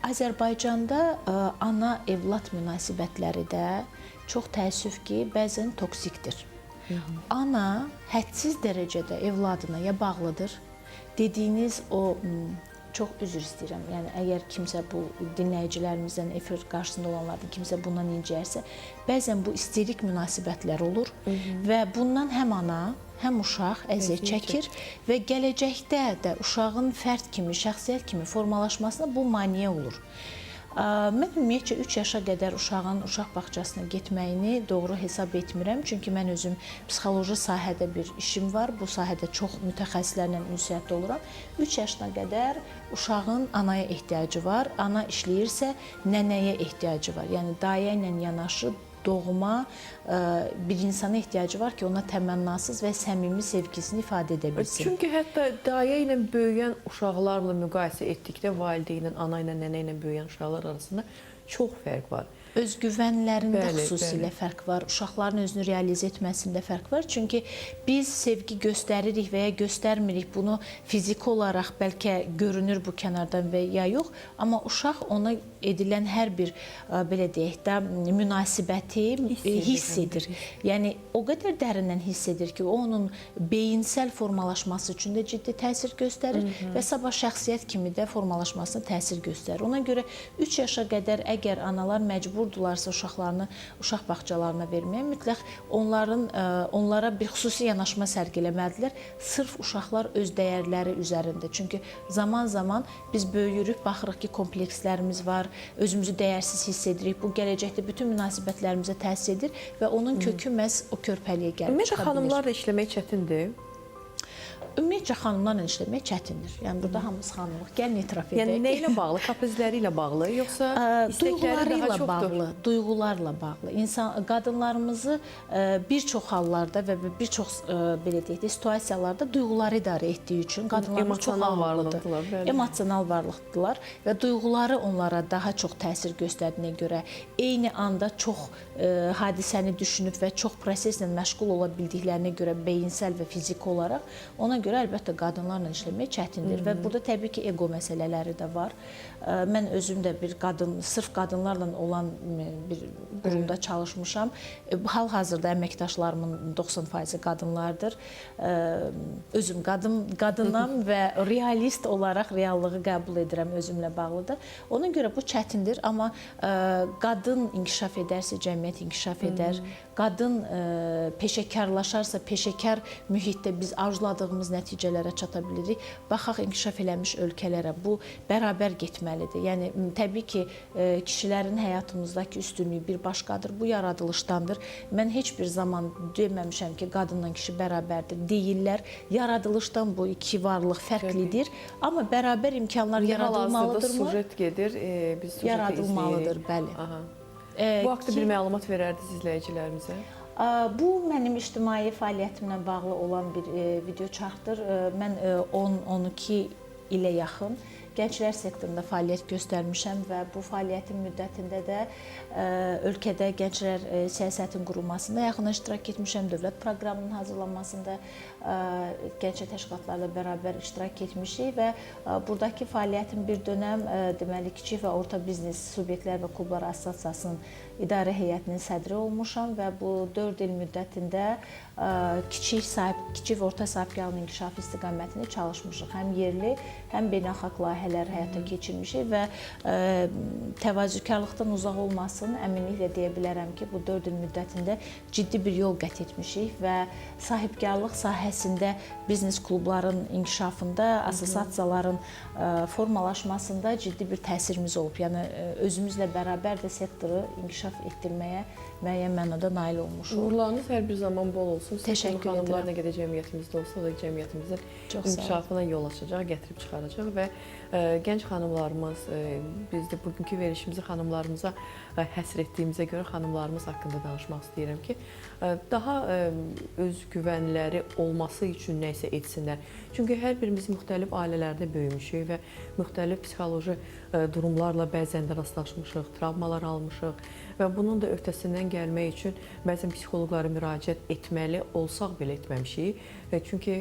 Azərbaycanda ana-evlad münasibətləri də çox təəssüf ki, bəzən toksikdir. Ana hədsiz dərəcədə evladına ya bağlıdır, dediyiniz o, çox üzr istəyirəm, yəni əgər kimsə bu dinləyicilərimizdən, efir qarşısında olanlardan kimsə bundan incəyərsə, bəzən bu isterik münasibətlər olur və bundan həm ana, həm uşaq əziyyət çəkir və gələcəkdə də uşağın fərd kimi, şəxsiyyət kimi formalaşmasına bu maneə olur. Mən ümumiyyətcə 3 yaşa qədər uşağın uşaq bağçasına getməyini doğru hesab etmirəm. Çünki mən özüm psixoloji sahədə bir işim var. Bu sahədə çox mütəxəssislərlə ünsiyyətdə oluram. 3 yaşına qədər uşağın anaya ehtiyacı var. Ana işləyirsə nənəyə ehtiyacı var. Yəni dayə ilə yanaşı doğma bir insana ehtiyacı var ki, ona təmənnasız və səmimi sevgisini ifadə edə bilsin. Çünki hətta dayə ilə böyüyən uşaqlarla müqayisə etdikdə valideynlə, ana ilə, nənə ilə böyüyən uşaqlar arasında çox fərq var. Özgüvənlərində xüsusilə fərq var, uşaqların özünü realizə etməsində fərq var. Çünki biz sevgi göstəririk və ya göstərmirik, bunu fiziki olaraq bəlkə görünür bu kənardan və ya yox, amma uşaq ona edilən hər bir, belə deyək də, münasibəti hiss edir. Yəni o qədər dərindən hiss edir ki, o onun beyinsəl formalaşması üçün də ciddi təsir göstərir və sabah şəxsiyyət kimi də formalaşmasına təsir göstərir. Ona görə 3 yaşa qədər əgər analar məcburdularsa uşaqlarını uşaq bağçalarına verməyə, mütləq onlara bir xüsusi yanaşma sərgiləməlidirlər. Sırf uşaqlar öz dəyərləri üzərində. Çünki zaman-zaman biz böyüyürük, baxırıq ki, komplekslərimiz var, özümüzü dəyərsiz hiss edirik. Bu gələcəkdə bütün münasibətlərimizə təsir edir və onun kökü məhz o körpəliyə gəlib çıxa bilir. Ümumiyyətlə, xanımlarla işləmək çətindir. Ümumiyyətcə, xanımlarla işləmək çətindir. Yəni, burada hamımız xanımıq. Gəlin etiraf edək. Yəni, nə ilə bağlı? Kaprizləri ilə bağlı, yoxsa istəkləri daha çoxdur? Duyğularla bağlı. Qadınlarımızı bir çox hallarda və bir çox, belə deyək də, situasiyalarda duyğuları idarə etdiyi üçün qadınlarımız çox ağırlıdır. Emosional varlıqdırlar və duyğuları onlara daha çox təsir göstərdiyinə görə eyni anda çox hadisəni düşünüb və çox proseslə məşğul ola bildiklərinə görə beyinsəl və fiziki olaraq ona görə əlbəttə qadınlarla işləmək çətindir və burada təbii ki, ego məsələləri də var. Mən özüm də bir qadın, sırf qadınlarla olan bir qurumda çalışmışam. Hal-hazırda əməkdaşlarımın 90% qadınlardır. Özüm qadınam və realist olaraq reallığı qəbul edirəm özümlə bağlıdır. Ona görə bu çətindir, amma qadın inkişaf edərsə, cəmiyyət inkişaf edər. Qadın peşəkarlaşarsa, peşəkar mühitdə biz arzuladığımız nəticələrə çata bilirik. Baxaq inkişaf eləmiş ölkələrə, bu bərabər getməlidir. Yəni, təbii ki, kişilərin həyatımızdakı üstünlüyü bir başqadır, bu yaradılışdandır. Mən heç bir zaman deməmişəm ki, qadınla kişi bərabərdir. Deyirlər, yaradılışdan bu iki varlıq fərqlidir. Amma bərabər imkanlar yaradılmalıdırmı? Hal-hazırda sujet gedir, biz sujeti yaradılmalıdır, bəli. Bu haqda bir məlumat verərdiniz izləyicilərimizə? Bu, mənim ictimai fəaliyyətimlə bağlı olan bir video çarxdır. Mən 10-12 ilə yaxın gənclər sektorunda fəaliyyət göstərmişəm və bu fəaliyyətin müddətində də ölkədə gənclər siyasətin qurulmasında yaxından iştirak etmişəm, dövlət proqramının hazırlanmasında gənclər təşkilatlarla bərabər iştirak etmişik və buradakı fəaliyyətim bir dönəm deməli, kiçik və orta biznes subyektlər və klublar assosiasiyasının idarə heyətinin sədri olmuşam və bu 4 il müddətində kiçik və orta sahibkarlığın inkişafı istiqamətində çalışmışıq. Həm yerli, həm beynəlxalq layihələrdə. layihələr həyata keçirmişik və təvazökarlıqdan uzaq olmasın, əminliklə deyə bilərəm ki, bu 4 il müddətində ciddi bir yol qət etmişik və sahibkarlıq sahəsində biznes klubların inkişafında, assosiasiyaların formalaşmasında ciddi bir təsirimiz olub. Yəni özümüzlə bərabər də sektoru inkişaf etdirməyə müəyyən mənada nail olmuşuq. Uğurlarınız hər bir zaman bol olsun. Təşəkkür edirəm. Xanımlar nə qədər cəmiyyətimizdə olsa, o da cəmiyyətimizin inkişafına yol açacaq, gətirib çıxaracaq və gənc xanımlarımız, biz də bugünkü verilişimizi xanımlarımıza həsr etdiyimizə görə xanımlarımız haqqında danışmaq istəyirəm ki, daha özgüvənləri olması üçün nə isə etsinlər. Çünki hər birimiz müxtəlif ailələrdə böyümüşük və müxtəlif psixoloji durumlarla bəzən də rastlaşmışıq, travmalar almışıq və bunun da öhdəsindən gəlmək üçün bəzən psixoloqlara müraciət etməli olsaq belə etməmişik. Çünki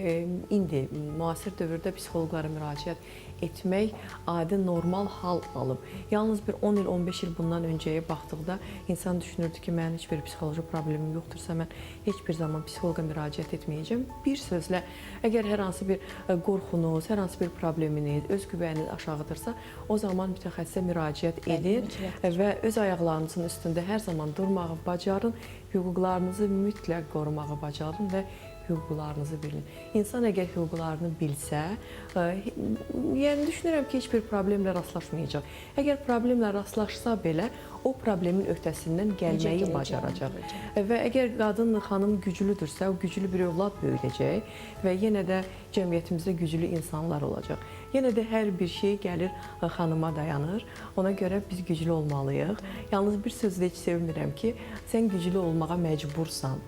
indi müasir dövrdə psixoloqlara müraciət etmək adi, normal hal alıb. Yalnız bir 10 il, 15 il bundan öncəyə baxdıqda insan düşünürdü ki, mənim heç bir psixoloji problemim yoxdursa, mən heç bir zaman psixoloqa müraciət etməyəcəm. Bir sözlə, əgər hər hansı bir qorxunuz, hər hansı bir probleminiz, özgüvəniniz aşağıdırsa, o zaman mütəxəssisə müraciət edin və öz ayaqlarınızın üstündə hər zaman durmağı bacarın, hüquqlarınızı mütləq qorumağı bacarın və hüquqlarınızı bilin. İnsan əgər hüquqlarını bilsə, yəni düşünürəm ki, heç bir problemlə rastlaşmayacaq. Əgər problemlə rastlaşsa belə, o problemin öhdəsindən gəlməyi bacaracaq. Və əgər qadın, xanım güclüdürsə, o güclü bir övlad böyüdəcək və yenə də cəmiyyətimizdə güclü insanlar olacaq. Yenə də hər bir şey gəlir xanıma dayanır. Ona görə biz güclü olmalıyıq. Yalnız bir sözü də heç sevmirəm ki, sən güclü olmağa məcbursan.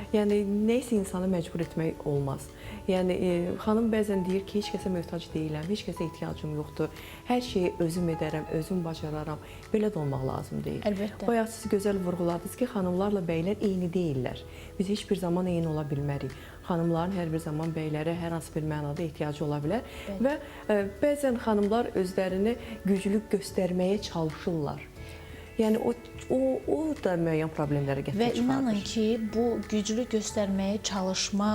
Yəni, nə isə insanı məcbur etmək olmaz. Yəni, xanım bəzən deyir ki, heç kəsə möhtac deyiləm, heç kəsə ehtiyacım yoxdur, hər şeyi özüm edərəm, özüm bacararam. Belə də olmaq lazım deyil. Əlbəttə. Bayaq siz gözəl vurğuladınız ki, xanımlarla bəylər eyni deyillər. Biz heç bir zaman eyni ola bilmərik. Xanımların hər bir zaman bəylərə hər hansı bir mənada ehtiyacı ola bilər. Və bəzən xanımlar özlərini güclü göstərməyə çalışırlar. Yəni o da müəyyən problemlərə gətirib çıxardır. Və inanın ki, bu güclü göstərməyə çalışma,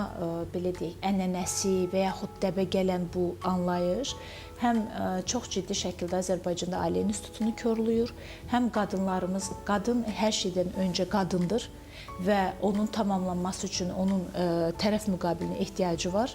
belə deyək, ənənəsi və yaxud dəbə gələn bu anlayış həm çox ciddi şəkildə Azərbaycanda ailə institutunu korlayır, həm qadınlarımız, qadın hər şeydən öncə qadındır və onun tamamlanması üçün onun tərəf müqabilinə ehtiyacı var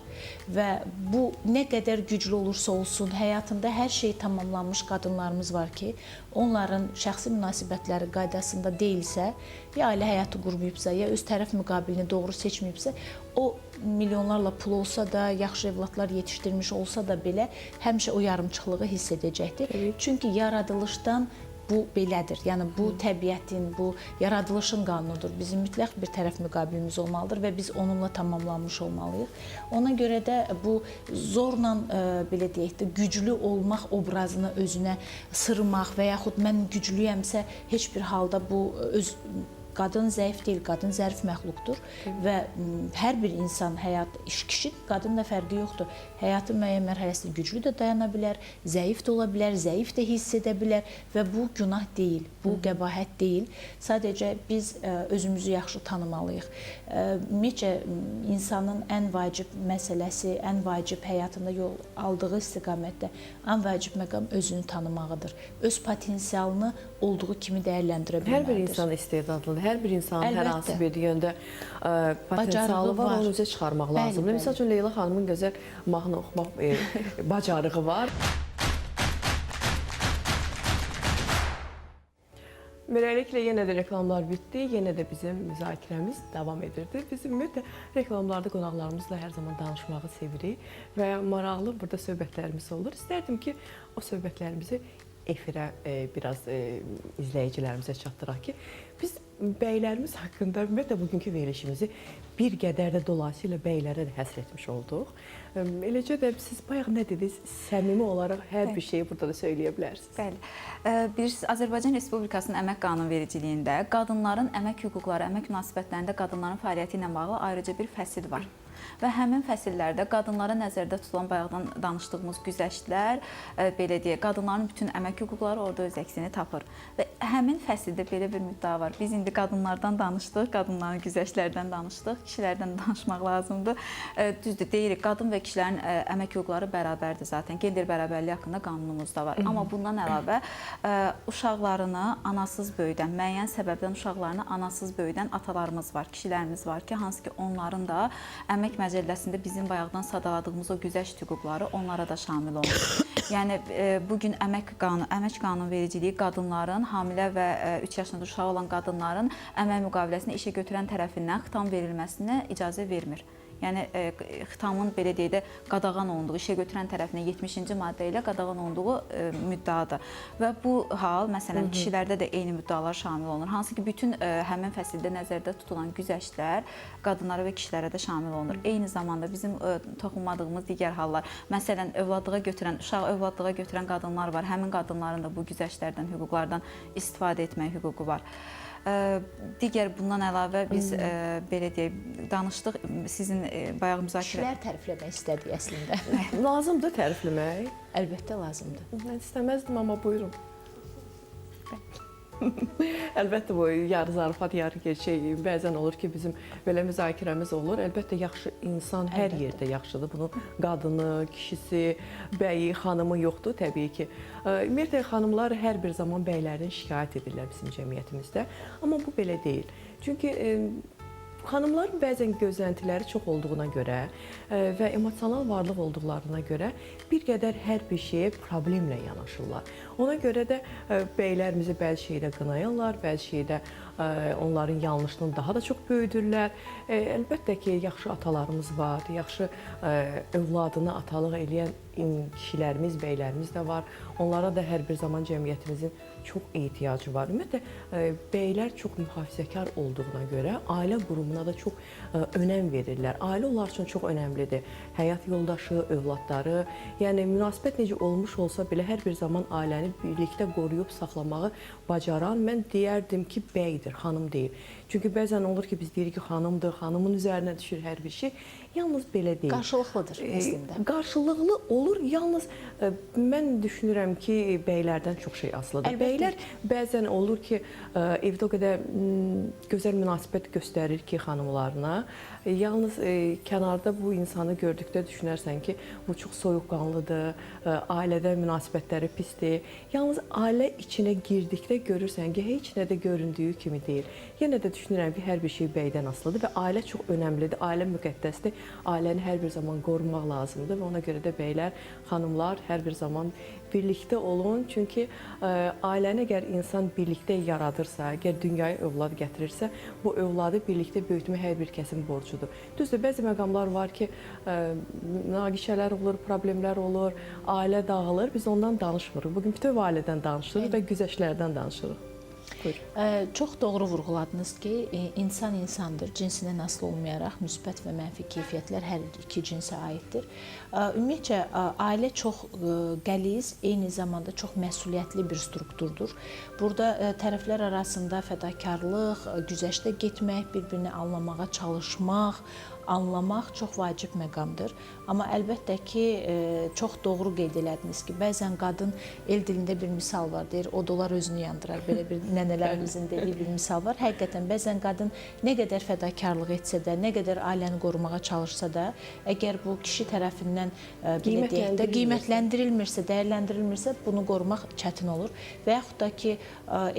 və bu nə qədər güclü olursa olsun, həyatında hər şey tamamlanmış qadınlarımız var ki, onların şəxsi münasibətləri qaydasında deyilsə, ya ailə həyatı qurmayıbsa, ya öz tərəf müqabilini doğru seçməyibsə, o milyonlarla pul olsa da, yaxşı evladlar yetişdirmiş olsa da belə həmişə o yarımçıqlığı hiss edəcəkdir. Çünki yaradılışdan bu belədir. Yəni bu təbiətin, bu yaradılışın qanunudur. Bizim mütləq bir tərəf müqabilimiz olmalıdır və biz onunla tamamlanmış olmalıyıq. Ona görə də bu zorla belə deyək də güclü olmaq obrazını özünə sırmaq və yaxud mən güclüyəmsə heç bir halda bu öz qadın zəif deyil, qadın zərif məxluqdur və hər bir insan həyat, kişi, qadın da fərqi yoxdur. Həyatın müəyyən mərhələsində güclü də dayana bilər, zəif də ola bilər, zəif də hiss edə bilər və bu günah deyil, bu qəbahət deyil. Sadəcə biz özümüzü yaxşı tanımalıyıq. Ümumiyyətcə insanın ən vacib məsələsi, ən vacib həyatında yol aldığı istiqamətdə ən vacib məqam özünü tanımağıdır. Öz potensialını olduğu kimi dəyərləndirə bilməlidir. Hər bir insan istedadlıdır. Hər bir insanın hər hansı bir yöndə potensialı var, onu üzə çıxarmaq lazımdır. Məsəl üçün Leyla xanımın gözəl mahnı oxumaq bacarığı var. Beləliklə, yenə də reklamlar bitdi, yenə də bizim müzakirəmiz davam edirdi. Biz ümumiyyətlə reklamlarda qonaqlarımızla hər zaman danışmağı sevirik və maraqlı burada söhbətlərimiz olur. İstərdim ki, o söhbətlərimizi efirə biraz izləyicilərimizə çatdıraq ki, biz bəylərimiz haqqında ümumiyyətlə bugünkü verilişimizi bir qədər də dolayısıyla bəylərə də həsr etmiş olduq. Eləcə də siz bayaq nə dediniz, səmimi olaraq hər bir şeyi burada da söyləyə bilərsiniz. Bəli. Bilirsiniz, Azərbaycan Respublikasının əmək qanunvericiliyində qadınların əmək hüquqları, əmək münasibətlərində qadınların fəaliyyəti ilə bağlı ayrıca bir fəsil var. Və həmin fəsillərdə qadınlara nəzərdə tutulan bayaqdan danışdığımız güzəştlər, belə deyək, qadınların bütün əmək hüquqları orada öz əksini tapır. Və həmin fəsildə belə bir müddəa var. Biz indi qadınlardan danışdıq, qadınların güzəştlərdən danışdıq, kişilərdən danışmaq lazımdır. Düzdür, deyirik, qadın və kişilərin əmək hüquqları bərabərdir zaten. Gender bərabərliyi haqqında qanunumuzda var. Amma bundan əlavə uşaqlarını anasız böyüdən, müəyyən səbəbdən uşaqlarını anasız böyüdən atalarımız var, kişilərimiz var ki, hansı ki onların da əmək məcəlləsində bizim bayaqdan sadaladığımız o güzəşt hüquqları onlara da şamil olunur. Yəni bugün əmək qanunvericiliyi qadınların, hamilə və 3 yaşında uşağı olan qadınların əmək müqaviləsinə işə götürən tərəfindən xitam verilməsinə icazə vermir. Yəni xitamın belə deyək də qadağan olunduğu, işə götürən tərəfindən 70-ci maddə ilə qadağan olunduğu müddəadır. Və bu hal məsələn kişilərdə də eyni müddəalar şamil olunur. Hansı ki bütün həmin fəsildə nəzərdə tutulan güzəştlər qadınlara və kişilərə də şamil olunur. Eyni zamanda bizim toxunmadığımız digər hallar, məsələn övladlığa götürən, uşağı övladlığa götürən qadınlar var. Həmin qadınların da bu güzəştlərdən, hüquqlardan istifadə etmək hüququ var. Digər bundan əlavə biz belə deyək, danışdıq, sizin bayaq müzakirə... Kişilər tərifləmək istədik əslində. Lazımdır tərifləmək? Əlbəttə lazımdır. Mən istəməzdim, amma buyurun. Əlbəttə bu yarı zarafat, yarı gerçək. Bəzən olur ki, bizim belə müzakirəmiz olur. Əlbəttə yaxşı insan hər yerdə yaxşıdır. Bunun qadını, kişisi, bəyi, xanımı yoxdur təbii ki. Ümumiyyətlə xanımlar hər bir zaman bəylərdən şikayət edirlər bizim cəmiyyətimizdə. Amma bu belə deyil. Çünki xanımların bəzən gözləntiləri çox olduğuna görə və emosional varlıq olduqlarına görə bir qədər hər bir şeyə problemlə yanaşırlar. Ona görə də bəylərimizi bəzi şeydə qınayırlar, bəzi şeydə onların yanlışını daha da çox böyüdürlər. Əlbəttə ki, yaxşı atalarımız var, yaxşı övladını atalıq eləyən kişilərimiz, bəylərimiz də var. Onlara da hər bir zaman cəmiyyətimizin çox ehtiyacı var. Ümumiyyətlə, bəylər çox mühafizəkar olduğuna görə ailə qurumuna da çox önəm verirlər. Ailə onlar üçün çox önəmlidir. Həyat yoldaşı, övladları, yəni münasibət necə olmuş olsa belə hər bir zaman ailəni birlikdə qoruyub saxlamağı bacaran, mən deyərdim ki, bəydir, xanım deyil. Çünki bəzən olur ki, biz deyirik ki, xanımdır, xanımın üzərinə düşür hər bir şey. Yalnız belə deyil. Qarşılıqlıdır əslində. Qarşılıqlı olur. Yalnız mən düşünürəm ki, bəylərdən çox şey asılıdır. Əlbəttə. Bəylər bəzən olur ki, evdə o qədər gözəl münasibət göstərir ki, xanımlarına. Yalnız kənarda bu insanı gördükdə düşünərsən ki, bu çox soyuqqanlıdır, ailədə münasibətləri pisdir. Yalnız ailə içinə girdikdə görürsən ki, heç nə də göründüyü kimi deyil. Yenə də düşünürəm ki, hər bir şey bəydən asılıdır və ailə çox önəmlidir, ailə müqəddəsdir. Ailəni hər bir zaman qorumaq lazımdır və ona görə də bəylər, xanımlar hər bir zaman birlikdə olun. Çünki ailəni əgər insan birlikdə yaradırsa, əgər dünyaya övlad gətirirsə, bu övladı birlikdə böyütmək hər bir kəsin borcudur. Düzdür, bəzi məqamlar var ki, münaqişələr olur, problemlər olur, ailə dağılır. Biz ondan danışmırıq. Bugün bütöv ailədən danışırıq və güzəştlərdən danışırıq. Buyurun. Çox doğru vurğuladınız ki, insan insandır, cinsindən asılı olmayaraq müsbət və mənfi keyfiyyətlər hər iki cinsə aiddir. Ümumiyyətcə, ailə çox qəliz, eyni zamanda çox məsuliyyətli bir strukturdur. Burada tərəflər arasında fədakarlıq, güzəştə getmək, bir-birini anlamağa çalışmaq, anlamaq çox vacib məqamdır. Amma əlbəttə ki, çox doğru qeyd elədiniz ki, bəzən qadın, el dilində bir misal var, deyir, o dolar özünü yandırar, belə bir nənələrimizin dediyi bir misal var. Həqiqətən, bəzən qadın nə qədər fədakarlıq etsə də, nə qədər ailəni qorumağa çalışsa da, əgər bu kişi tərəfindən belə deyək də, qiymətləndirilmirsə, dəyərləndirilmirsə, bunu qorumaq çətin olur. Və yaxud da ki,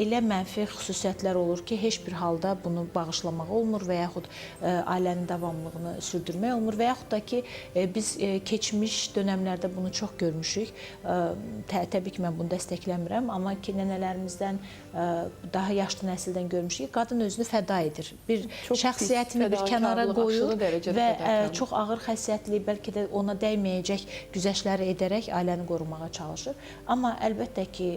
elə mənfi xüsusiyyətlər olur ki, heç bir halda bunu bağışlamaq olmur və yaxud ailənin davamlılığını sürdürmək olmur və yaxud da ki, biz keçmiş dönəmlərdə bunu çox görmüşük. Təbii ki, mən bunu dəstəkləmirəm, amma ki, nənələrimizdən, daha yaşlı nəsildən görmüşük ki, qadın özünü fəda edir. Bir çox şəxsiyyətini bir kənara qoyur və çox ağır xəsiyyətli, bəlkə də ona dəyməyəcək güzəştləri edərək ailəni qorumağa çalışır. Amma əlbəttə ki,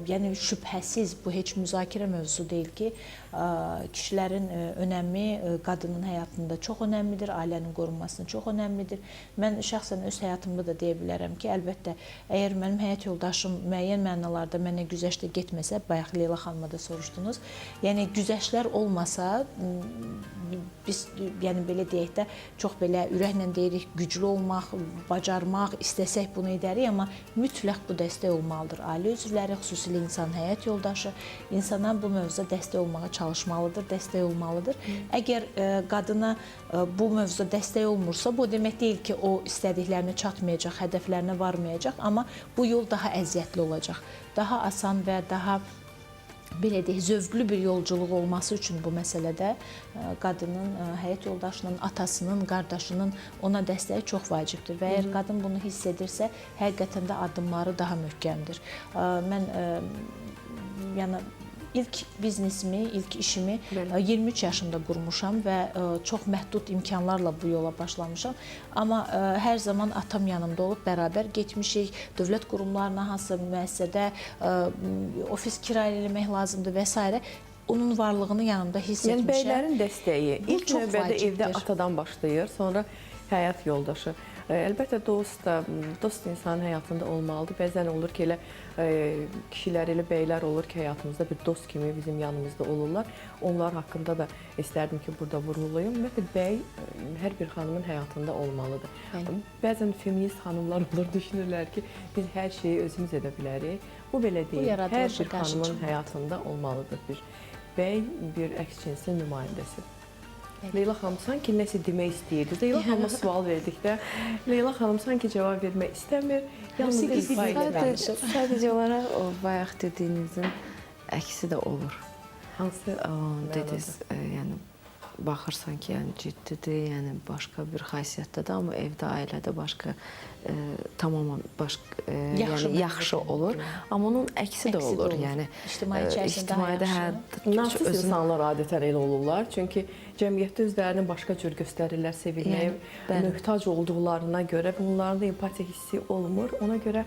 yəni şübhəsiz bu heç müzakirə mövzusu deyil ki, kişilərin önəmi qadının həyatında çox önəmlidir, ailənin qorunmasında çox önəmlidir. Mən şəxsən öz həyatımda da deyə bilərəm ki, əlbəttə, əgər mənim həyat yoldaşım müəyyən mənalarda mənə güzəştə getməsə, bayaq Leyla xanıma da soruşdunuz, yəni güzəştlər olmasa, Biz, yəni belə deyək də, çox belə ürəklə deyirik, güclü olmaq, bacarmaq, istəsək bunu edərik, amma mütləq bu dəstək olmalıdır. Ailə üzvləri, xüsusilə insan həyat yoldaşı insana bu mövzuda dəstək olmağa çalışmalıdır, dəstək olmalıdır. Əgər qadına bu mövzuda dəstək olmursa, bu demək deyil ki, o istədiklərinə çatmayacaq, hədəflərinə varmayacaq, amma bu yol daha əziyyətli olacaq. Daha asan və daha belə deyək, zövqlü bir yolculuq olması üçün bu məsələdə qadının, həyat yoldaşının, atasının, qardaşının ona dəstəyi çox vacibdir. Və əgər qadın bunu hiss edirsə, həqiqətən də addımları daha möhkəmdir. Mən yəni ilk biznesimi, ilk işimi 23 yaşımda qurmuşam və çox məhdud imkanlarla bu yola başlamışam. Amma hər zaman atam yanımda olub, bərabər getmişik. Dövlət qurumlarına, hansısa müəssisədə ofis kirayə eləmək lazımdır və s. Onun varlığını yanımda hiss Yəni etmişəm. Bəylərin dəstəyi Bu ilk çox növbədə evdə vacibdir. atadan başlayır, sonra həyat yoldaşı. Əlbəttə dost da, dost insanın həyatında olmalıdır. Bəzən olur ki, elə kişilər, elə bəylər olur ki, həyatımızda bir dost kimi bizim yanımızda olurlar. Onlar haqqında da istərdim ki, burada vurğulayım. Ümumiyyətlə bəy hər bir xanımın həyatında olmalıdır. Bəli. Bəzən feminist xanımlar olur, düşünürlər ki, biz hər şeyi özümüz edə bilərik. Bu belə deyil. Hər yaradılışa bir qarşı xanımın çıxmaqdır. həyatında olmalıdır bir bəy, bir əks cinsin nümayəndəsi. Bəli. Leyla xanım sanki nəsə demək istəyirdi. Leyla xanıma sual verdikdə Leyla xanım sanki cavab vermək istəmir. Yalnız Musiqi ifa dili edir. danışır. Sadəcə olaraq o bayaq dediyinizin əksi də olur. Hansı Dediniz, yəni baxırsan ki, yəni ciddidir, yəni başqa bir xasiyyətdədir, amma evdə, ailədə başqa tamamilə başqa Yaxşı yəni yaxşı olur. Amma onun əksi də Əksi də olur. olur. Yəni İctimai içərisində daha ictimaidə yaxşı. Narsist özünü insanlar adətən elə olurlar. Çünki cəmiyyətdə özlərini başqa cür göstərirlər, sevilməyə Yəni, bəli. möhtac olduqlarına görə və onların da empatiya hissi olmur. Ona görə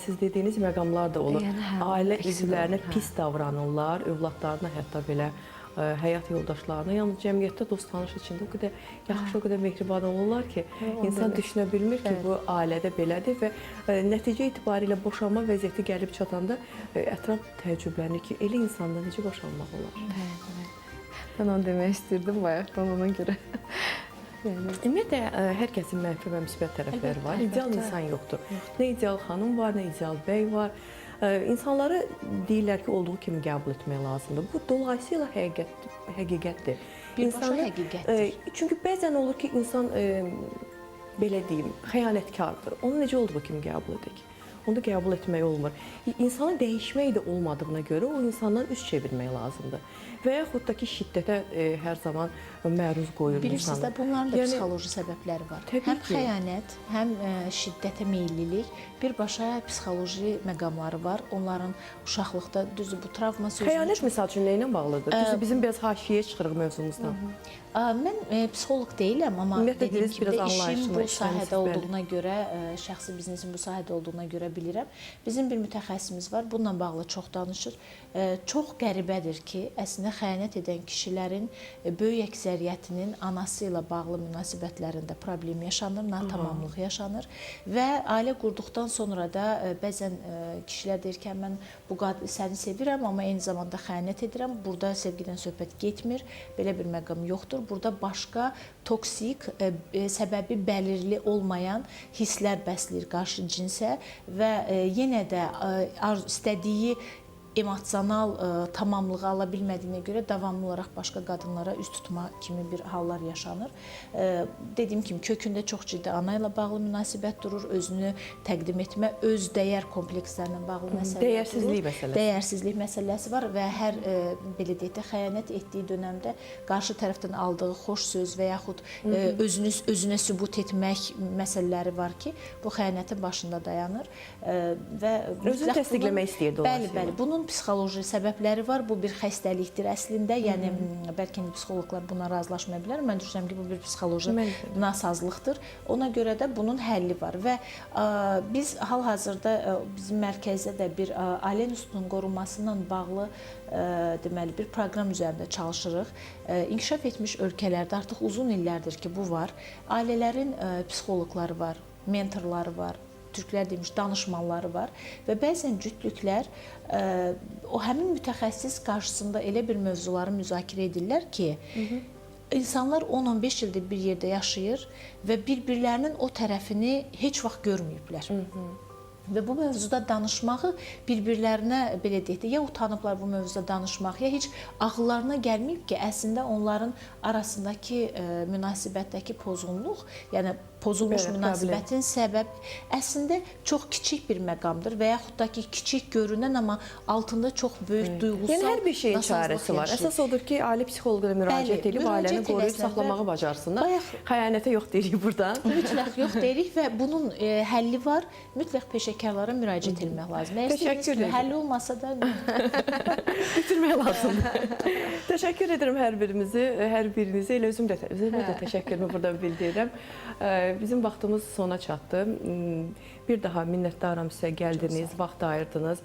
siz dediyiniz məqamlar da olur. Yəni, hə, Ailə əksi də üzvlərinə olur, hə. pis davranırlar, övladlarına hətta belə həyat yoldaşlarına. Yalnız cəmiyyətdə dost tanış içində o qədər yaxşı, o qədər mehriban olurlar ki, insan düşünə bilmir ki, bu ailədə belədir və nəticə itibarilə boşanma vəziyyəti gəlib çatanda ətraf təəccüblənir ki, elə insanda necə boşanmaq olar? Bəli, bəli. Mən onu demək istirdim bayaqdan ona görə. Yəni Ümumiyyətlə hər kəsin mənfi və müsbət tərəfləri var. İdeal insan yoxdur. Nə ideal xanım var, nə ideal bəy var. İnsanları deyirlər ki, olduğu kimi qəbul etmək lazımdır. Bu dolayısıyla həqiqətdir. Birbaşa həqiqətdir. Çünki bəzən olur ki, insan belə deyim, xəyanətkardır. Onu necə olduğu kimi qəbul edək? Onu da qəbul etmək olmur. İnsanı dəyişmək də olmadığına görə o insandan üz çevirmək lazımdır. Və yaxud da ki, şiddətə hər zaman məruz qoyur Bilirsiniz insanı. də, bunların da Yəni, psixoloji səbəbləri var. Təbii Həm ki. xəyanət, həm şiddətə meyillilik, birbaşa psixoloji məqamları var. Onların uşaqlıqda düzdür bu travma sözünü Xəyanət misal üçün nə ilə bağlıdır? Düzdür, bizim biraz haşiyə çıxırıq mövzumuzdan. Mən psixoloq deyiləm, amma Ümumiyyətlə dediyim dediniz, kimi biraz də işim anlayışlı bu işləmisiniz, sahədə bəli. olduğuna görə, şəxsi biznesim bu sahədə olduğuna görə bilirəm. Bizim bir mütəxəssisimiz var, bununla bağlı çox danışır. Çox qəribədir ki, əslində xəyanət edən kişilərin böyük əksəriyyətinin anası ilə bağlı münasibətlərində problem yaşanır, natamamlıq yaşanır və ailə qurduqdan sonra da bəzən kişilər deyir ki, mən bu səni sevirəm, amma eyni zamanda xəyanət edirəm. Burada sevgidən söhbət getmir, belə bir məqam yoxdur. Burada başqa toksik, səbəbi bəlirli olmayan hisslər bəsləyir qarşı cinsə və yenə də istədiyi emosional tamamlığı ala bilmədiyinə görə davamlı olaraq başqa qadınlara üz tutma kimi bir hallar yaşanır. Dediyim kimi kökündə çox ciddi ana ilə bağlı münasibət durur, özünü təqdim etmə, öz dəyər komplekslərlə bağlı məsələlər durur. Dəyərsizlik məsələsi. Dəyərsizlik məsələsi var və hər belə deyək də xəyanət etdiyi dönəmdə qarşı tərəfdən aldığı xoş söz və yaxud özünü özünə sübut etmək məsələləri var ki, bu xəyanətin başında dayanır və Özünü təsdiqləmək istəyir dolayısıyla. Bəli, bəli. Bunun psixoloji səbəbləri var. Bu bir xəstəlikdir əslində. Yəni bəlkə indi psixoloqlar buna razılaşmaya bilər. Mən düşünürəm ki, bu bir psixoloji nasazlıqdır. Ona görə də bunun həlli var və biz hal-hazırda bizim mərkəzdə də bir ailə nüsünün qorunması ilə bağlı deməli bir proqram üzərində çalışırıq. İnkişaf etmiş ölkələrdə artıq uzun illərdir ki, bu var. Ailələrin psixoloqları var, mentorları var. Türklər demiş, danışmanları var və bəzən cütlüklər o həmin mütəxəssis qarşısında elə bir mövzuları müzakirə edirlər ki, İnsanlar 10-15 ildir bir yerdə yaşayır və bir-birlərinin o tərəfini heç vaxt görməyiblər. Və bu mövzuda danışmağı bir-birlərinə belə deyək də, ya utanıblar bu mövzuda danışmaq, ya heç ağıllarına gəlməyib ki, əslində onların arasındakı münasibətdəki pozğunluq, yəni pozulmuş Bəli, münasibətin səbəbi əslində çox kiçik bir məqamdır və yaxud da ki, kiçik görünən, amma altında çox böyük duyğusal Yəni hər bir şeyin nasazlıq çarəsi var. yaşayır. Əsas odur ki, ailə psixoloquna müraciət Bəli, edib ailəni müraciət qoruyub eləsinlər və saxlamağı bacarsınlar. Bayaq- Xəyanətə yox deyirik burdan. Mütləq yox deyirik və bunun həlli var. Mütləq peşəkarlara müraciət etmək lazımdır. Əgər Təşəkkür istədiyiniz kimi edirəm. həlli olmasa da Bitirmək lazımdır. Təşəkkür edirəm hər birimizi, hər birinizi. Elə özüm də özümə də təşəkkürümü buradan bildirirəm. Bizim vaxtımız sona çatdı. Bir daha minnətdaram sizə gəldiniz, vaxt ayırdınız.